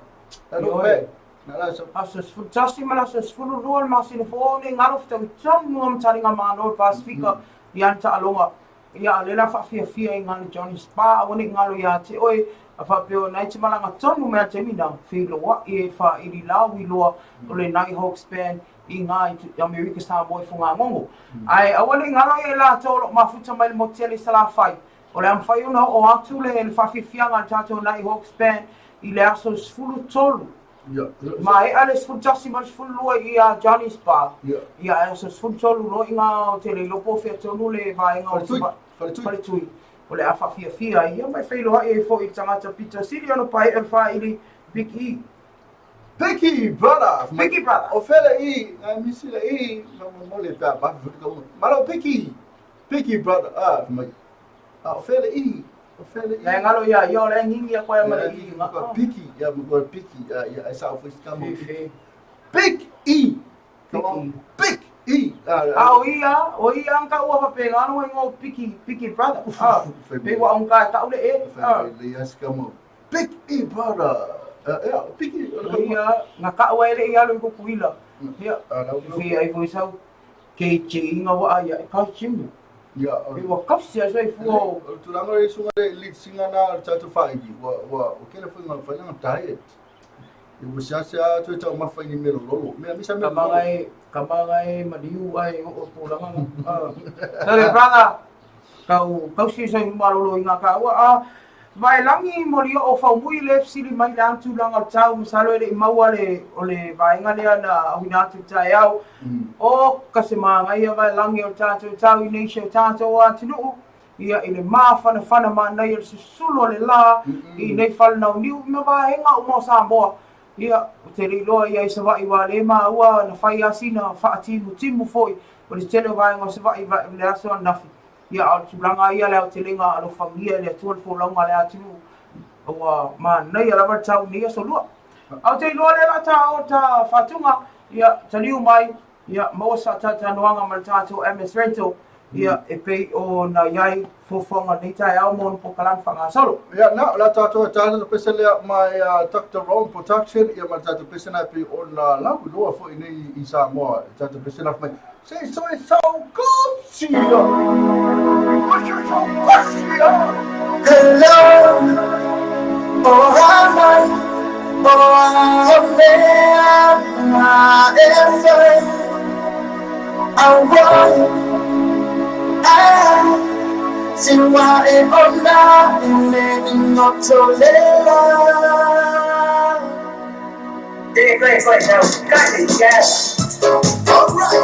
no Ioe. me, nā la sa, Aso sefulu tasi ma le aso 12 le masina fou nei galo fetauitonu ma mataliga malo le Pasifika i ana taaloga ia a le la faafiafia i galo Johnny Spa aua nei galo iā te oe a faapea o nai te malaga tonu mea taimi na feiloaʻi e faaili lau iloa o le Nighthawks Band i ngā i Amerika Samoa i Fogagogo. Ae aua nei galo ia i latou o loo mafuta mai le motele i Salafai. O le a mafai ona oo atu le le faafiafiaga a le tatou Nighthawks Band i le aso 13. Ia, Ma e ale 11 ma le 12 i a Johnny's Bar. Ia. Ia e aso 13 loa i ngā o te le lopo whia tonu le vaenga o Faletui, te faletui. Faletui. O le a faafiafia ia mai whailoa e fo i tangata Peter Sili ono pai e whaili Big E. Picky brother. Picky brother. O fele i, ngai misi le i, ma mo le pa ba fu ka uma. Malo Picky. Picky brother. Ah, mai. Ah, o fele i, o fele i. Le ngalo ia, ia o le ngingi a koe ma le i. Ma ko Picky, ya mo ko Picky, ya ya esa o fo ka mo. Fe. Big E. Come on. Big E. Ah, A o ia ang ka ua pape ngano e ngō Picky, Picky brother. Ah, pe wa ang ka taule e. Ah, Le yes come on. Big E brother. Ya, Picky. o ia, ngā ka ua ele i alu i kukuila. Ia, Ah, la Fi ai foi sau ke che inga wa ia e ka chimu. Ya. E wa kapsi a sai fu o O tulaga le suga le lead singer na le tatou faaili ua ua o kele foi nga fai nga diet e ua seasea atu e taumafa i ni mea lololo mea misa mea kamanga lololo e kamanga e maliu ai o o tulaga na. Sorry brother. Kau kau si sai malolo inga ka ua a vai langi mo li o fa mui le sili mai le atu langa o tau masalo ele i maua le o le vaenga lea na auina atu tai au. O ka se maga vai langi o tātou tau i nei se o tātou atunuu ia i le mafanafana manaia le susulu o le lā i nei falenauniu ma vaega uma o Samoa. Ia o te leiloa ia i Savaʻi ua lē maua na fai asina faatimutimu foʻi o le tele o vaega o Savaʻi le aso anafi. Ia, a o le tulaga ia le aotelega alofagia e le Atua le folauga a le atunuu, ua manaia lava le tau i nei aso lua. Ae ou te iloa lea la ta o ta faatuga, ia, taliu mai, ia, maua sa talatalanoaga ma le tatou MS Rental, ia, e pei ona i ai fuafuaga o lenei taeao mo ona polokalame faagasolo. Ia, na, o le a tatou e tatou pese lea mai Doctor Rome Production, ia ma le tatou pese na e pei ona lauiloa foi nei i Samoa, le tatou pese na mai. Se i soe sau kosia. Hello, oh amai, oh amea, e fai, aua, a, si wa e ona, e le inoto lela. All right,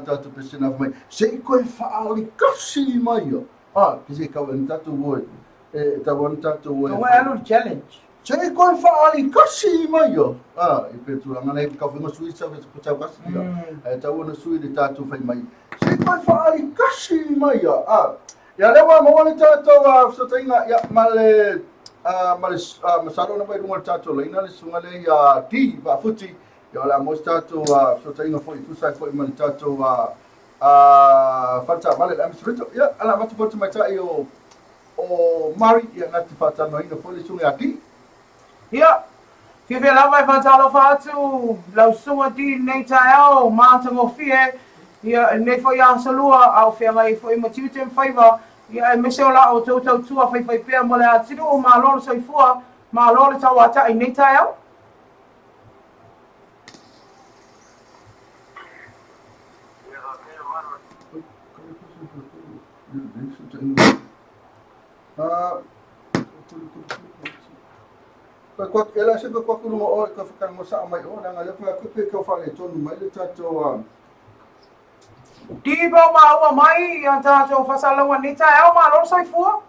Dr. Se i koe whaali kasi mai o. Ah, ki se kau en tatu oi. E tau an tatu oi. Kau e alu challenge. Se i koe whaali kasi mai o. Ah, i pe tūranga nei kau winga sui sau e tau kasi. E tau ana sui le tatu whai mai. Se i koe whaali kasi mai o. Ah, ia lewa maua le tātou a fesotainga ia male male masalo na mai runga le tātou leina le sunga le ia di vaafuti. Ia o le a mo se tātou fesotainga foi tusa ai foi ma le tātou faletaavale le Amisrito. Ia ala avatu foi le tamaitai o o Mari ia na te faatanoaina foi le susuga ia Di. Ia, Fiafia lava e faatalofa atu lau susuga di i lenei taeao matagofie, ia, i lenei foi aso lua, a o feagai ai foi ma tiute ma faiva, ia, aemaise o la outou tautua faifaipea mo le atunuu. Malo le soifua, malo le tauatai i lenei taeao. E le se koe ku lunga o ka whakango sa mai o nanga le fa kupe ka whale tonu mai le tatou a Di pa maua mai ia tatou fasalauga nei taeao, malo le soifua.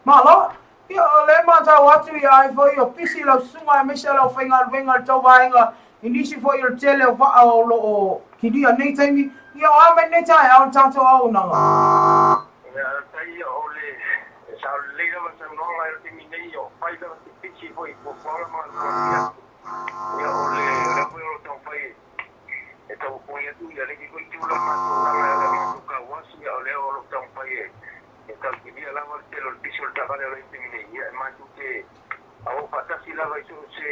Malo. Ia, o lea e matau atu ia ai foi o pisi lau susuga aemaise lau faigaluega i le tauvaega i nisi foi o le tele o vaa o lo o kilia nei taimi. Ia, o a mai lenei taeao le tatou auaunaga? E tautilia lava le tele o le pisi o le taavale o lo o i taimi nei, ia e matou te ao faatasi lava i so o se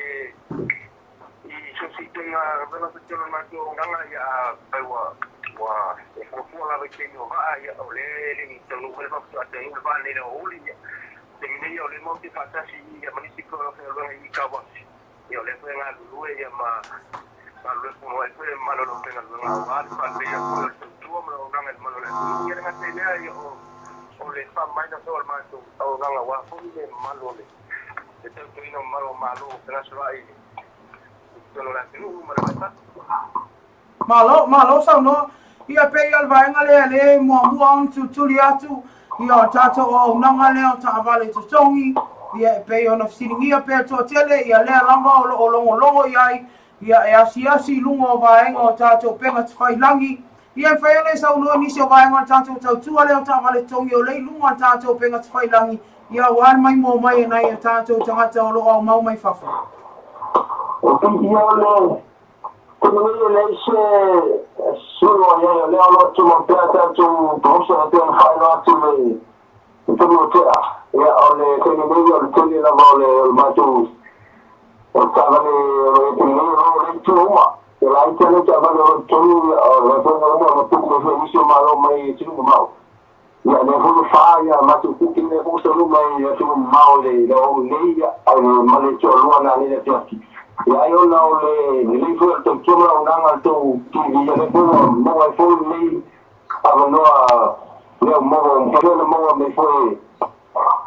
i so o se ituaiga galuega foi tele o le matou auaunaga, ia afai ua ua e fuafua lava i taimi o vaa, ia o lea e le i taunuu mai le faapitoa taunuu le vaa nei i le aoauli, ia taimi nei o lea matou te faatasi ia ma nisi foi o faigaluega i Kawasi, ia o lea foi e galulue ia ma galulue punouai foi le mamalu o le aufaigaluega aua le faaleleia foi o le tautua ma le auaunaga i le mamalu o le atunuu. Ia le gata i lea, ia o o le faamamaina foi o le matou auaunaga aua foi le mamalu o le le tautuaina o mamalu o Malo o fegasoloai i totonu o le atunuu ma le va i fafo. Malo, malo saunoa. Ia pei o le vaega lea lea e muamua ona tulituli atu ia o tatou auaunaga lea o taavale totogi, ia e pei ona fesiligia pea le toatele, ia lea lava o lo o logologo i ai, ia e asiasi i luga o vaega o tatou upega tafailagi, ia e mafai ona e saunoa nisi o vaega o le tatou tautua lea o taavale totogi o lea i luga o le tatou upega tafailagi, ia aua le maimoa mai e nai o tatou tagata o lo o aumau mai fafo. Ia o le Taimi nei e leai se suiga o i ai, o lea o lo o tumau pea tatou promotion e pei ona faailoa atu i le taimi ua tea. Ia, o le taimi nei o le tele lava o le matou o le taavale o lo o i ai taimi nei, o lo o i tua uma. E laiti lava le taavale o lo o i totonu, ia, o le vaega uma na tuku mai foi e nisi o Malo mai atunuu mamao. Ia, o lea foi ua fa ia matou kuki lea foi ua taunuu mai atunuu mamao i le aoauli nei, ia, ma le toalua nanei i le afiafi. Ia, ai ona o le lelei foi o le tautua ma le auaunaga a le tou TV, ia lea foi ua maua ai foi lenei avanoa lea ua maua, ua mafai ona maua mai foi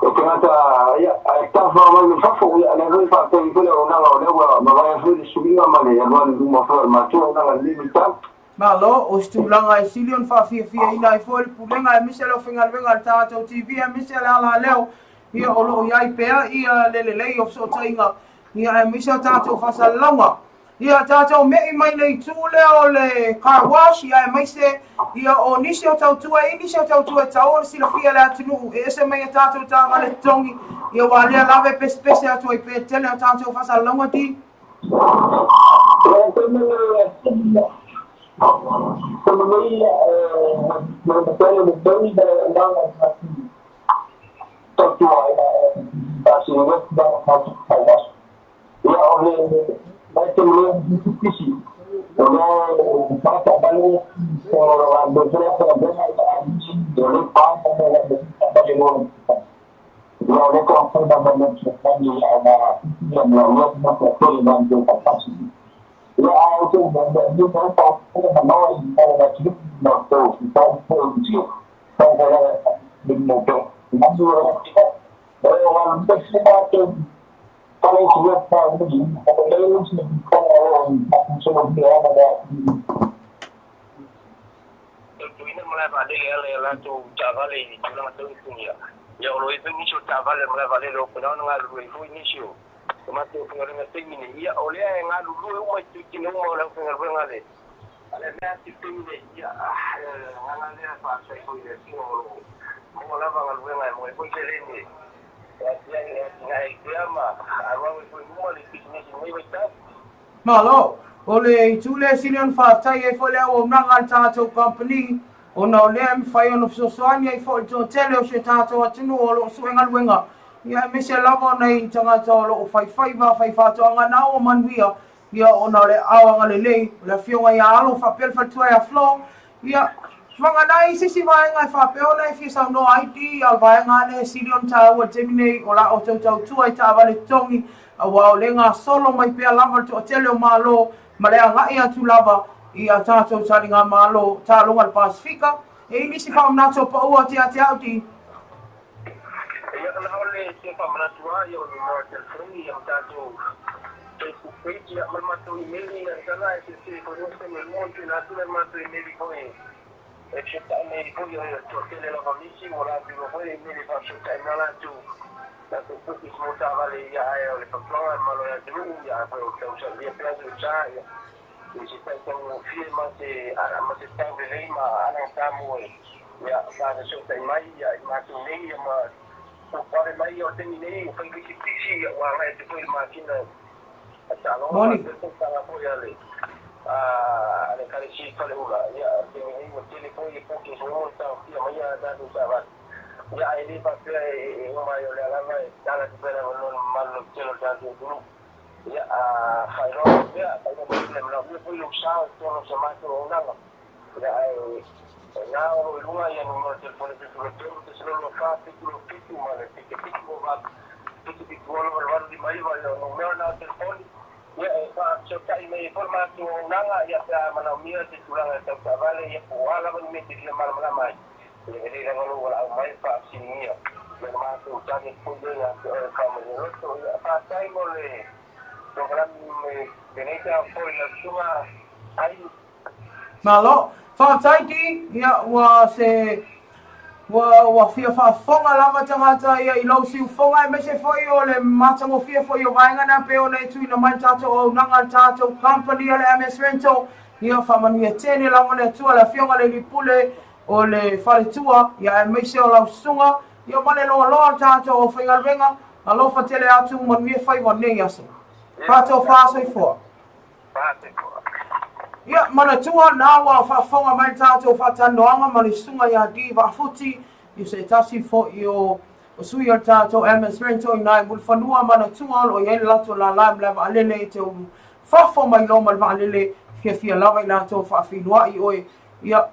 e tagata, ia, e tafafao mai mai fafo. Ia, lea foi faafetai ai foi le auaunaga o lea ua mavae ai foi le suiga ma le alualu i luma foi o le matou auaunaga i lenei vaitau. Malo, o se tulaga e sili ona faafiafiaina ai foi le Pulega aemaise le aufaigaluega a le tatou TV aemaise le alaleo, ia o lo o i ai pea ia le lelei o fesootaiga, ia aemaise a tatou faasalalauga. Ia tatou me'i mai le itu lea o le car wash, ia aemaise ia o nisi o tautua e nisi o tautua e tatau ona silafia e le atunuu e ese mai a tatou taavale totogi, ia aua lea lava e pesepese atu ai pea le tele o tatou faasalalauga di. Tautuaina le malae vaalele e ala i a latou taavale i tulaga tau i Ia, ia o lo o i ai foi nisi o taavale a le malae vaalele o Okinawa na galulue ai foi nisi o matou faigaluega i le taimi nei. Ia, o lea e galulue uma i itutino uma o le aufaigaluega a le a le mea atu i le taimi nei. Ia, o le agaga lea e faafetai foi i le Atua o lo o maua lava galuega e maua ai foi seleni e atiae e atinae ai pea ma alualu ai foi i luma le pisinisi i lenei vaitau. Malo. O le itu lea e sili ona faafetai ai foi le auaunaga a le tatou kamupani, ona o lea e mafai ona fesoasoani ai foi i le toatele o si o tatou atunuu o lo o sue galuega, ia aemaise lava o nai tagata o lo o faifaiva, faifaatoaga na ua manuia, ia ona o le aao agalelei o le Afioga ia Alo faapea le faletua ia Flo. Ia, vagana ai se isi vaega e faapea ona e fia saunoa ai di, a o le vaega lava lea e sili ona taua i le taimi nei o la outou tautua i taavale totogi, aua o lea e gasolo mai pea lava le toatele o Malo ma le agai atu lava i a tatou taligamalo taaloga i le Pasefika. E i ai nisi faamanatu o paua te ate au di? Ia, na o le fia faamanatu lava ia o numera telefoni ia ma tatou Facebook page ia ma le matou imeli ia tala e silasila ifo i se mea moni tuuina atu le matou imeli foi e fesootai mai foi o le toatele lava o nisi ua latou iloa foi le imeli e faafesootai mai latou latou bookings mo taavale ia ae o le fautuaga e malo e atunuu ia afai o tausalia pea se sa ia i se tau taugofie ma se ma se tau lelei ma anagata mo e ia faafesootai mai ia i matou nei ia ma Ua pale mai ia o le taimi nei ua fai foi si pisi ia ua agai atu foi i le masina a taaloga Moni. faapea foi tala foi a le a le Ekalesia i Faleula ia o le taimi nei ua tele foi bookings ua uma ona taofia mai a tatou taavale ia ae le faapea e uma ai o lea lava e tala atu pea le avanoa i le mamalu lautele o le tatou atunuu ia a faailoa mai pea faailoa mai pea e manaomia foi lou sao i totonu o se matou auaunaga Ia ae na o lo o i luga ia numera telefoni 73 024 77 ma le 77 8 77 6 8 5 9 ia o numera na o telefoni ia e faafesootai mai ai foi le matou auaunaga ia pe a manaomia se tulaga e tau taavale ia po o a lava ni mea e te fia malamalama ai ia e lelei lava lou valaau mai e faafesiligia ia le matou tali atu foi lea ia te oe e faamalie loto. Ia faafetai mo le polokalame lenei taeao foi lau susuga ai. Malo. Faafetai Di, ia ua se ua ua fia faafofoga lava tagata ia i lou siufofoga aemaise foi o le matagofie foi o vaega na pei ona e tuuina mai le tatou auaunaga le tatou company o le MS Rental. Ia faamanuia tele lava le Atua le Afioga le Alii Pule o le faletua ia aemaise o lau susuga ia ma le loaloa o le tatou aufaigaluega. Alofa tele atu manuia faiva o lenei aso. Faatofa soifua. Ia, manatua, na ua faafofoga mai le tatou faatalanoaga ma le Susuga ia Dee Vaafuti, i se tasi foi o sui o le tatou MS Rental i ina i Mulifanua, manatua o lo o i ai le latou lala i malae vaalele e te ulu fafo mai loa ma le vaalele, fiafia lava i latou faafeiloai oe. Ia,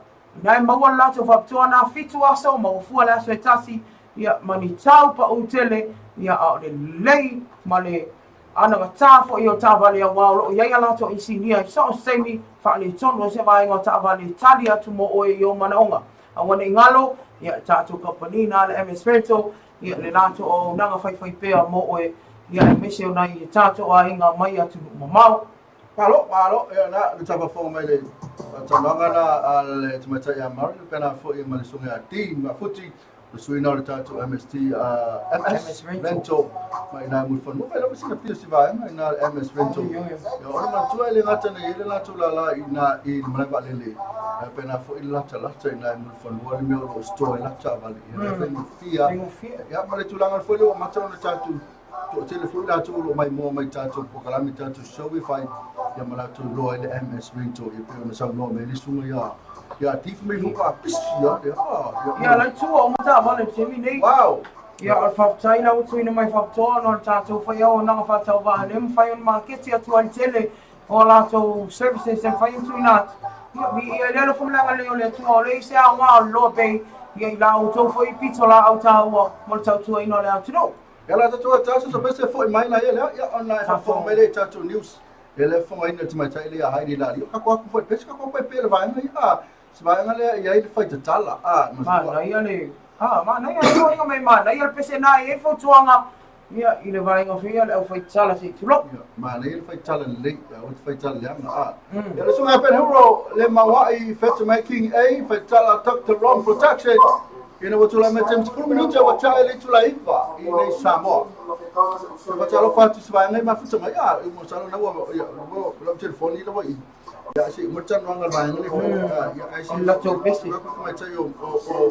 ina e maua le latou faapitoa na 7 aso ma ua fua le aso e tasi, ia, ma ni tau pau tele, ia, a o le lelei ma le anagatā foi o taavale aua o lo o i ai a latou inisinia i so o se taimi, faaletonu ai se vaega o taavale e tali atu mo oe i ou manaoga. Aua ne i galo, ia, le tatou kamupani na le MS Rental, ia, le latou auaunaga faifaipea mo oe, ia, aemaise o nai tatou aiga mai atunuu mamao. Malo, malo, ia na, le tafafoga mai le talanoaga na a le tamaitai ia Mary, pena foi ma le susuga ia Dean Mafuti, le suiina o le tatou MST, MS, MS Rental mai ina Mulifanua. Fai lava sina pia si vaega ina le MS Rental. Ia o le manatua e le gata nei i le latou lala ina i le malae vaalele, pena foi le latalata ina i Mulifanua le mea o lo o store ai latou taavale. Ia e faigofie. Ia ma le tulaga foi lea ua amata ona tatou toatele foi latou o lo o maimoa mai tatou polokalame tatou show e fai ia ma latou iloa ai le MS Rental ia pei ona saunoa mai le susuga ia ia Tiff mai luka pisi ia le ah ia la tua o mata vale te mi nei. Wow. Ia o le faafetai la ua tuuina mai faapitoa ona o le tatou fai auaunaga faatauvaa lea e mafai ona maketi atu ai le tele o a latou services e mafai ona tuuina atu. Ia, viia i le alofa ma le agalelei o le Atua, o le i se aoga o le loa bei ia i la outou foi pitolaau taua mo le tautuaina o le atunuu. Ia la tatou taso sa pese foi mai na ia lea ia ona e faafofoga mai lea i tatou news e le fofogaina le tamaitai lea Heidi Lali. O kako aku foi pese kako aku pe le vaega ia a se vaega lea i ai le faitatala a manaia le ha manaia le toenga mai manaia le pese na i ai fautuaga ia i le vaega foi ia le au faitatala se i tulou. Manaia le faitatala lelei aua te faitatala leaga a. Ia le susuga Ben Huro le Mauai Fetu mai King A faitatala Dr Ron Production ina ua tulai mai taimi 10 minute ua tae le itula 9 i nei Samoa. E faatalofa atu i se vaega i mafuta mai a i masalo na ua ia ua lau telefoni la ua i. Ia se mo talanoaga le vaega lea foi ia ae O le latou pese. Tamaitai o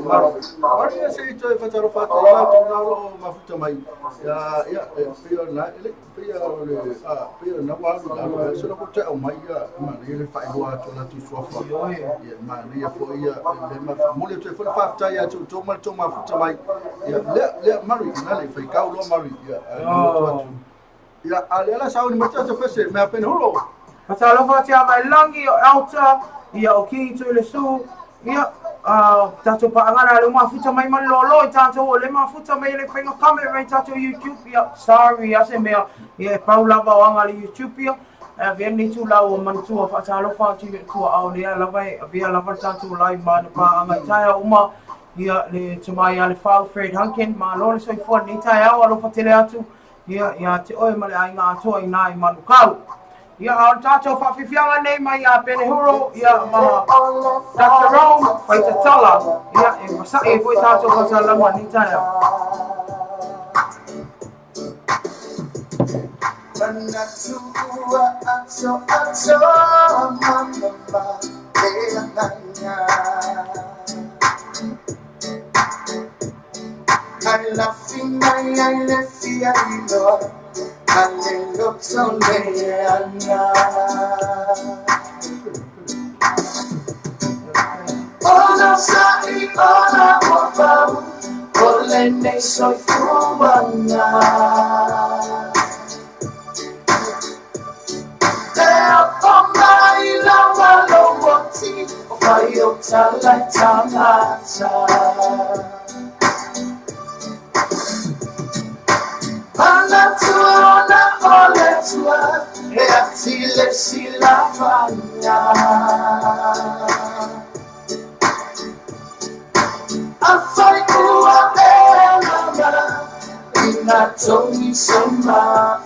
Mari. Mari ia se i toe faatalofa atu i latou na o lo o mafuta mai. Ia ia e pei o lena e le pei o le pei o lena ua alu i lalo se loko toe aumai ia manaia le faailoa atu o latou suafa. Ia manaia foi ia le momoli atu ai foi le faafetai ia te outou ma le tou mafuta mai. Ia lea lea Mari na le faikau loa Mari ia atu. Ia a lea la sauni mai te pese mea pene hulo. Fatalofa atu ia Vailangi, o Elta, ia o King Tuilesu, ia tatou paagana le mafuta mai ma le loaloa i tatou o le mafuta mai le faiga comment mai tatou YouTube, ia sorry a se mea, ia e pau lava o aga le YouTube ia, avea lenei tūlau o manatua faatalofa atu i le tua ao lea lava e avea lava le tatou live ma na paaga i taeao uma, ia le tamai a le Fau Fred Hunkin, malo le soifua lenei taeao alofa tele atu, ia ia te oe ma le aiga atoa i nā i Manukau. Ia, a o le tatou faafiafiaga nei mai ia Penehuro, ia ma Dr. Rome, Faitatala, ia, e masa'i ai foi tatou faasalalauga i lenei taeao. Manatua ato ato mama le agaga. Ai lafi mai ai le fia iloa a le loto leaga. Ona sa'i ona ua pau o lenei soifuaga. E opo mai lava lou oti o fai o tala i tagata. Manatua ona o le Atua e ati le silafaga. Afai ua e mama ina togi se maa.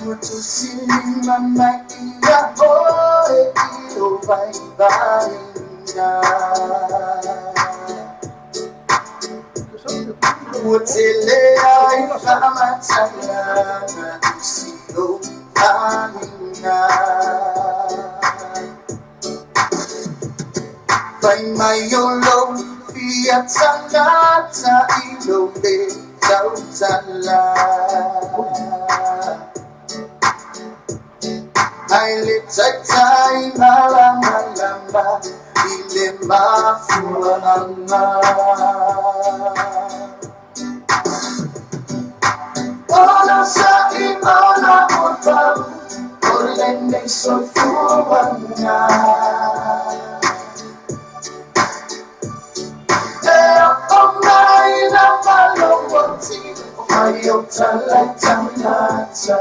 Ua tusilima mai ia oe i lou vaivaiga. Ua tele ai faamatalaga i si ou aiga. Fai mai o lou fia tagata i lou le tautala. Ai le taitai malamalama i le mafuaaga. Ona sa'i ona ua pau o lenei soifuaga. E oo mai lava lou oti o fai o tala i tagata.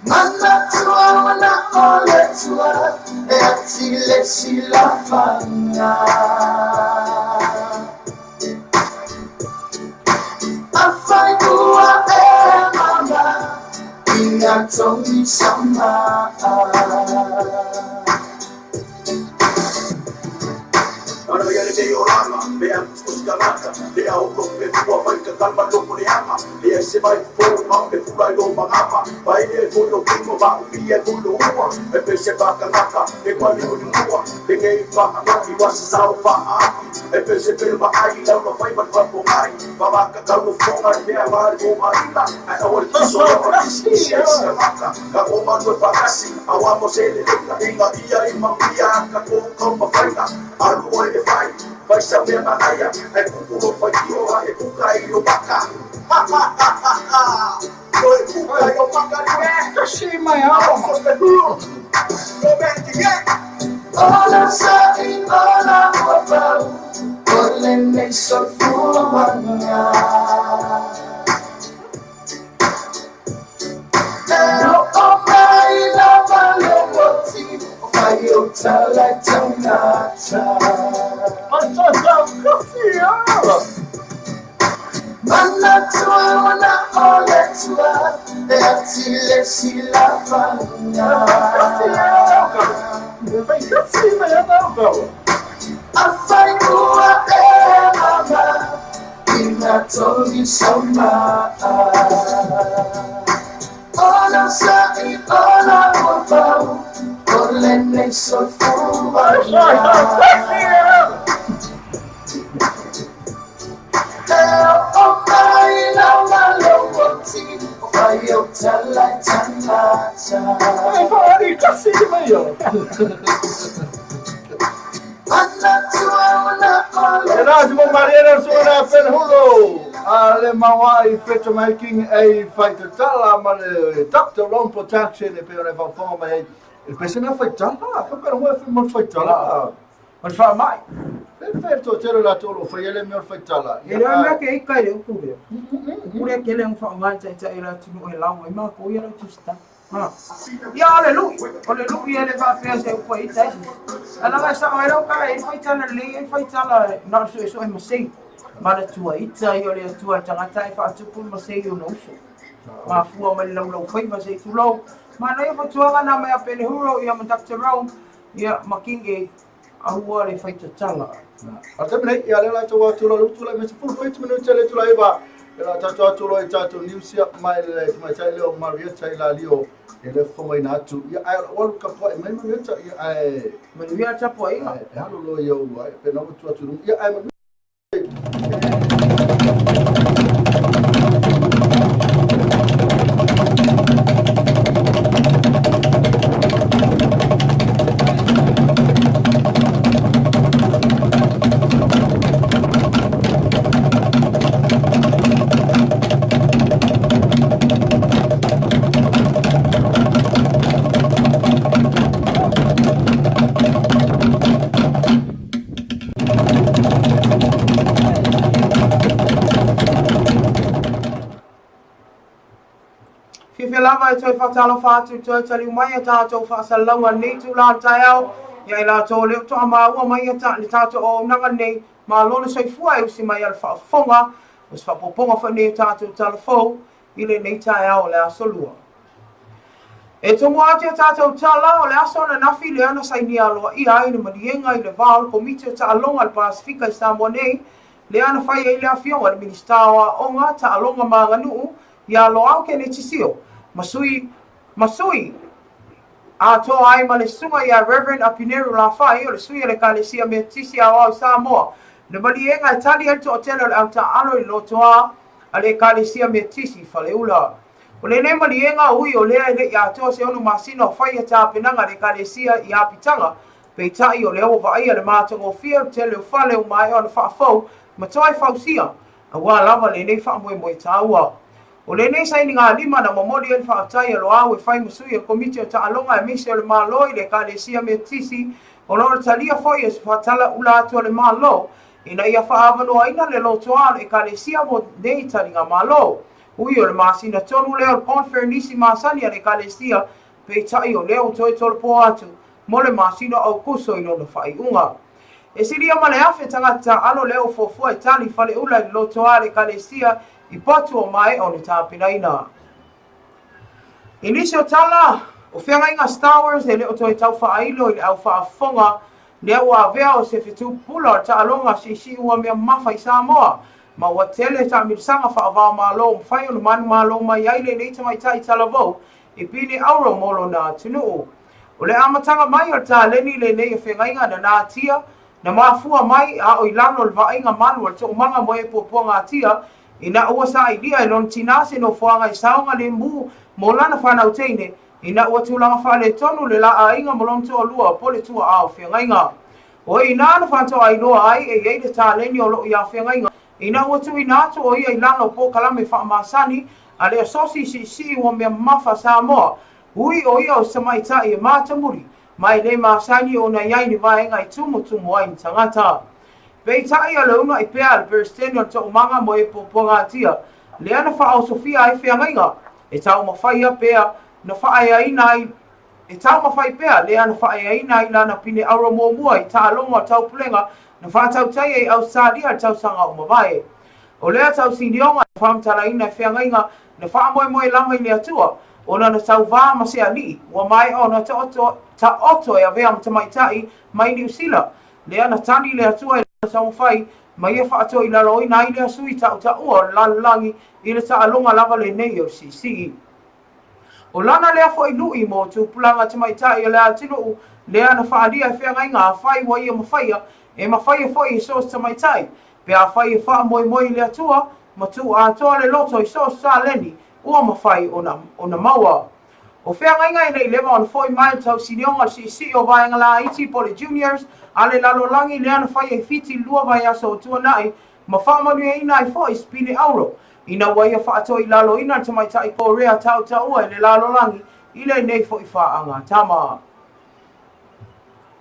Manatua ona o le Atua e ati le silafaga. Afai ua e mama ina togi sa maa. Ona sa'i ona ua pau o lenei soifuaga. E oo mai lava lou oti o fai o tala i tagata. Manatua ona o le Atua e ati le silafaga. Fella. E whaari kasi te mai o. E rā te mo Mariana sona Penhulo. A le maua i whetu mai king e whaitatala ma le Dr. Ron Production e pe ona whawhonga mai hei. E pese na whaitala, ka kara hoa whi mo whaitala. O le faamai. Fe fe to tero la tolo whai ele mea o whaitala. E le mea ke ika i le upu lea. Upu lea kele ang whaongai tai tai la tunu e lau ai ma ko ia la tusta. Ha. Ia o le lui, o le lui e le whaapea se upu e ita isi. Ala ngai sa o e lau kara e whaitala le e whaitala na o so e so e masei. Mana tua ita i o le atua tangata e whaatupu masei o na uso. Mafua mai lau lau whaiva se tulou. Mana ia whatuanga nā mea pele huro ia ma Dr. Rome ia ma Kinge ahua le whaitatala. A te mene, ia le la tau atu lo utu la me se full fight menu tele tu la iwa. E la tau atu lo i tātou news ia mai le mai tai leo Marietta i la lio e le whonga ina atu. Ia ai walu ka pua e mai Marietta ia ai Manuia tapu ai. e halu lo ia ua e pena utu atu runga. Ia ai manu Fiafia lava e toe whakatalofa atu toe tali mai a tātou whaasalauga nei tū la taiao. Ia i lātou leo toa maua mai a ta, le tātou o unanga nei ma lona soifua e usi mai al whaafonga o se whaapoponga whanei o tātou talafou i le nei taiao o le aso lua. E tomo atu o tātou tala o le aso na nafi le ana saini aloa ia ai le malienga i le vā o le komiti o taaloga le Pasifika i Samoa nei le ana whai e le afioga le Minista o Aoga Taaloga ma Aganuu ia Loau Keneti Sio masui a toa ai ma le susuga ia Reverend Apineru Lafai o le sui o le Ekalesia Metotisi Aoao i Samoa. Le maliega e tali ai le toatele o le autaalo i le lotoā a le Ekalesia Metotisi i Faleula. O lenei maliega ui o lea e le'i atoa se 6 masina o whai a tāpenaga le Ekalesia i Apitaga, peitai o le ua vaaia le mātagofie o le tele o fale o mai o na whaafau ma toa e fausia, a wā lava lenei whaamoemoe tāua. O lenei saini ngā lima na momoli e le whaatai a loau e whai masui o komiti o taaloga e mise o le Malo i le Ekalesia Metotisi o lo le talia foi e se whaatala ula atu o le Malo ina ia whaawanoa ina le lotoa o le Ekalesia mo nei talinga Malo. Ui o le masina tonu lea o le conferenisi masani a le Ekalesia peitai o lea o toe tolopo atu mo le masina au kuso i lona whaiunga. E siria ma le afe tangata alo leo fuafua e tali fale ula i le lotoa a le Ekalesia i patu o mai o le tāpenaina. I nisi o tala, o whiangainga Star Wars e leo toe tau whaailo i le au whaafonga lea ua avea o se whetupula o taaloga sisi ua mea mafa i Samoa. Ma ua tele ta milisanga whaawao malo mwhai o le manu malo mai ai le nei tamaitai talavou i pine auro molo na tunuu. O le amatanga mai o tā leni le nei o whengainga na nā tia, na mafua mai a o i lalo le vaaiga malu a le toomaga mo e puapuaga atia, ina ua sailia e lona tinā se nofoaga i saoga lemu mo lana fanau teine, ina ua tulaga faaletonu le laaiga ma lona toalua po le tuaā o feagaiga. O i ina na faatoailoa ai e iai le taleni o loo iā feagaiga, ina ua tuuina atu o ia i lalo o polokalame faamasani a le asosi siisii ua mea mafa Samoa. Ui o ia o se tamaitai e matamuli, mai le masani o na iai ni vaega i tumutumu ai ni tagata. Peitai o le una'i pea a le Peresetene o le Toomaga mo e puapuaga atia, lea na faaosofia ai feagaiga, e taumafaia pea na faaeaina ai e taumafai pea lea na faaeaina ai lana pine auro muamua i taaloga o taupulega na faatautai ai Ausetalia le tausaga o mavae. O lea tausilioga e whaamtalaina e feagaiga na faamoemoe lava i le Atua. Ona na tauvā ma se aliʻi, ua maea ona taoto, taoto e avea ma tamaitai mai Niu Sila. Lea na tali le Atua i lana taumafai, ma ia faatoilaloina ai lea sui tautaua o le lalolagi i le taaloga lava lenei o le siisii. O lana lea foi lui mo tupulaga tamaitai o le atunuu, lea na faaalia e feagaiga afai ua ia mafaia, e mafaia foi e so o se tamaitai, pe afai e faamoemoe i le Atua, ma tuu atoa le loto i so o se taleni ua mafai ona maua. O feagaiga e le i leva ona foi mai le tausilioga o le siisii o vaega laiti po o le Juniors a le lalolagi lea na faia i Fiti i le 2 vaiaso o tuanai ma faamanuiaina ai foi Sipine Auro ina ua ia faatoilaloina le tamaitai Korea tautaua i le lalolagi i lenei foi faagatama.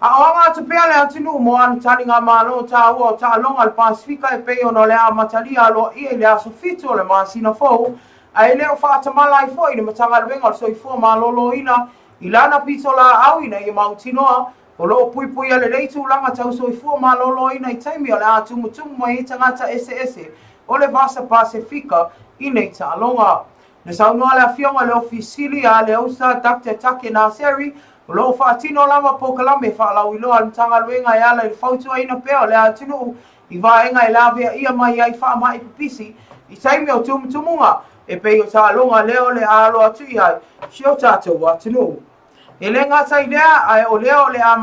A o aga atu pea le atunuu mo ana taligamalo taua o taaloga a le Pasefika e pei ona o le a amatalia aloaia i le aso 7 o le masina fou, a e le o faatamala ai foi le Matagaluega o le Soifua Maloloina i lana pitolaau ina ia mautinoa o lo o puipuia lelei tulaga tau soifua maloloina i taimi o le a tumutumu mai ai tagata eseese o le Vasa Pasefika i nei taaloga. Na saunoa le Afioga i le Ofisa Sili a le Ausa Doctor Take Naseri, o lo o faatino lava polokalame faalauiloa a le Matagaluega e ala i le fautuaina pea o le atunuu i vaega e laveaia mai ai faamai pipisi i taimi o tumutumuga e pei o taaloga lea o le a alo atu i ai si o tatou atunuu. E le gata i lea, ae o lea o le a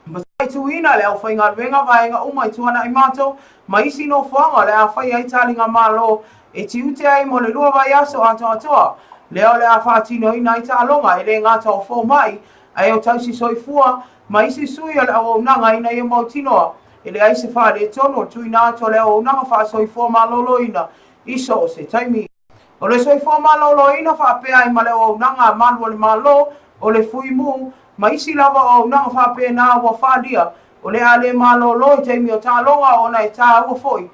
mataituina le aufaigaluega vaega uma i Tuanaimato ma isi nofoaga o le a fai ai taligamalo e tiute ai mo le 2 vaiaso atoatoa, lea o le a faatinoina ai taaloga e le gata o fomai ae o tausi soifua ma isi sui o le auaunaga ina ia mautinoa e leai se faaletonu o le tuuina atu o le auaunaga faasoifua maloloina i so o se taimi. O le soifua maloloina faapea ai ma le auaunaga a malu o le Malo, o le Fuimu, ma isi lava o auaunaga faapena ua faaalia, o le a le malolo i taimi o taaloga ona e tāua foi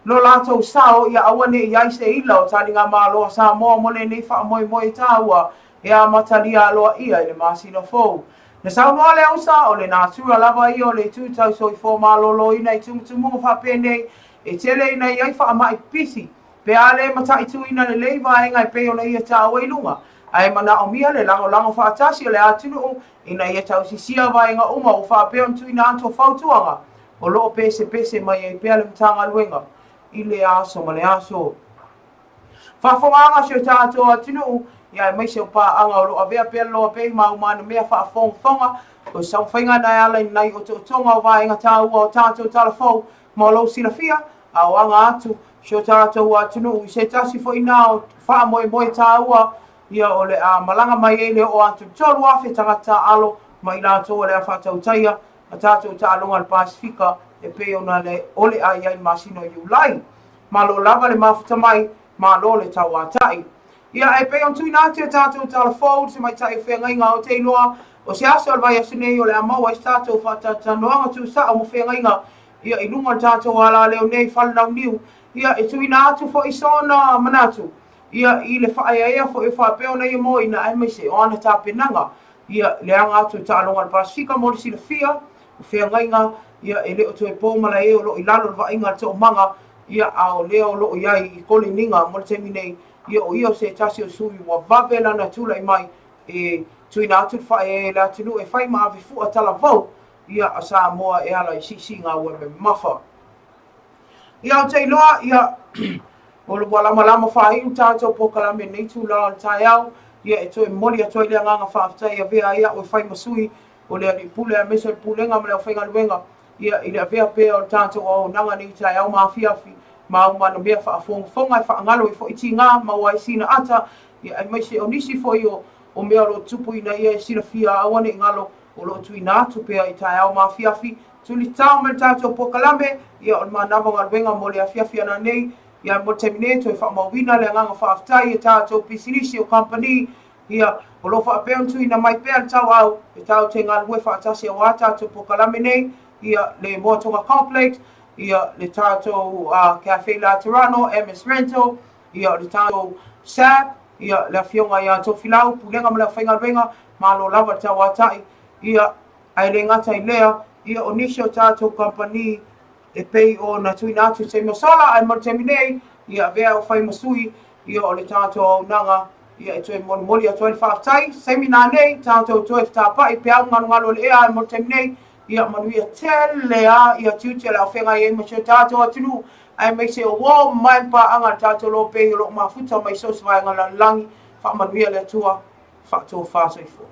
lo latou sao ia aua ne i ai se ila o taligamalo a Samoa mo lenei faamoemoe tāua e amatalia aloaia i le masina fou. Na saunoa le Ausa, o le natura lava ia o le itu tau soifua maloloina i tumutumuga faapenei E tele ina i ai faamai pipisi, pe a le mataituina lelei vaega e pei ona ia taua i luga, ae manaomia le lagolago faatasi o le atunuu ina ia tausisia vaega uma ua faapea ona tuuina atu o fautuaga o lo o pesepese mai ai pea le Matagaluega i lea aso ma le aso. Faafofogaaga si o tatou atunuu, ia aemaise o paaga o lo o avea pea le loa pei ma uma ana mea faafogafoga, o se taumafaiga na e ala i nai otootoga o vaega taua o tatou talafou Mo lou silafia, a o aga atu si o tatou atunuu i se tasi foi nā o faamoemoe tāua, ia o le a malaga mai ai le oo atu i le 3,000 tagata taaalo ma i latou o le a faatautaia a tatou taaloga a le Pasefika e pei ona le o le a i ai le masina o Iulai. Malo lava le mafuta mai, malo le tauatai. Ia, e pei ona tuuina atu e tatou tala fou le tamaitai o feagaiga o te iloa o se aso o le vaiaso nei o le a maua ai se tatou faatalatalanoaga tuusao mo feagaiga ia i luga o le tatou alaleo nei Falelauniu. Ia, e tuuina atu foi sona manatu ia i le faaeaea foi o faapea ona ia moaina aemaise o ana tapenaga ia le aga atu i taaloga a le Pasefika mo le silafia o feagaiga ia e le o toe po malae o lo o i lalo o le vaaiga a le toomaga ia a o lea o lo o i ai i koleniga mo le taimi nei Ia o ia o se tasi o sui ua vave lana tulai mai e tuuina atu le faaeaea i le atunuu e fai ma ave fua talavou ia a Samoa e ala i siisiiga ua mamafa. Ia ou te iloa ia o ua lamalama faaiu le tatou polokalame i lenei itula o le taeao, ia e toe momoli atu ai le agaga faafetai e avea ai au e fai ma sui o le Alii Pule aemaise o le Pulega ma le aufaigaluega Ia, i le avea pea o le tatou auaunaga nei i taeao ma afiafi, ma uma ana mea faafogafoga e faagalo ai foi tiga maua ai sina ata, ia, aemaise o nisi foi o, o mea o lo o tupu ina ia e silafia aua ne i galo o lo o tuuina atu pea i taeao ma afiafi. Tulitao mai le tatou polokalame, ia, o le manava galuega mo le afiafi ana nei, ia, mo le taimi nei, toe faamauina le agaga faafetai e tatou pisinisi o kamupani, Ia, o lo o faapea ona tuuina mai pea le tauau e tatou te galulue faatasi aua tatou polokalame nei, ia, le Moatoga Complex, ia, le tatou Cafe Laterano, MS Rental, ia, o le tatou SAB, ia, le Afioga ia Tofilau, Pulega ma le Aufaigaluega, malo lava le tauatai, ia, ae le gata i lea, ia, o nisi o tatou kamupani e pei ona tuuina atu i taimi o sola, ae mo le taimi nei, ia, avea au fai ma sui. Ia o le tatou auaunaga, ia e toe molimoli atu ai le faafetai. Se taimi nanei, tatou toe fetapa'i peau galugalu o le ea ae mo le taimi nei, ia manuia tele a ia tiute o le a feagai ai ma si o tatou atunuu, aemaise o uo mai ma paaga a le tatou lopei o lo o mafuta mai so o se vaega o le lalolagi. Faamanuia le Atua, faatofa soifua.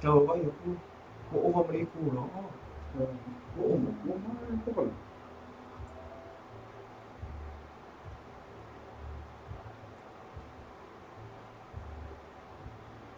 Tau vai aku, ua ova ma le itu la. Ua ova.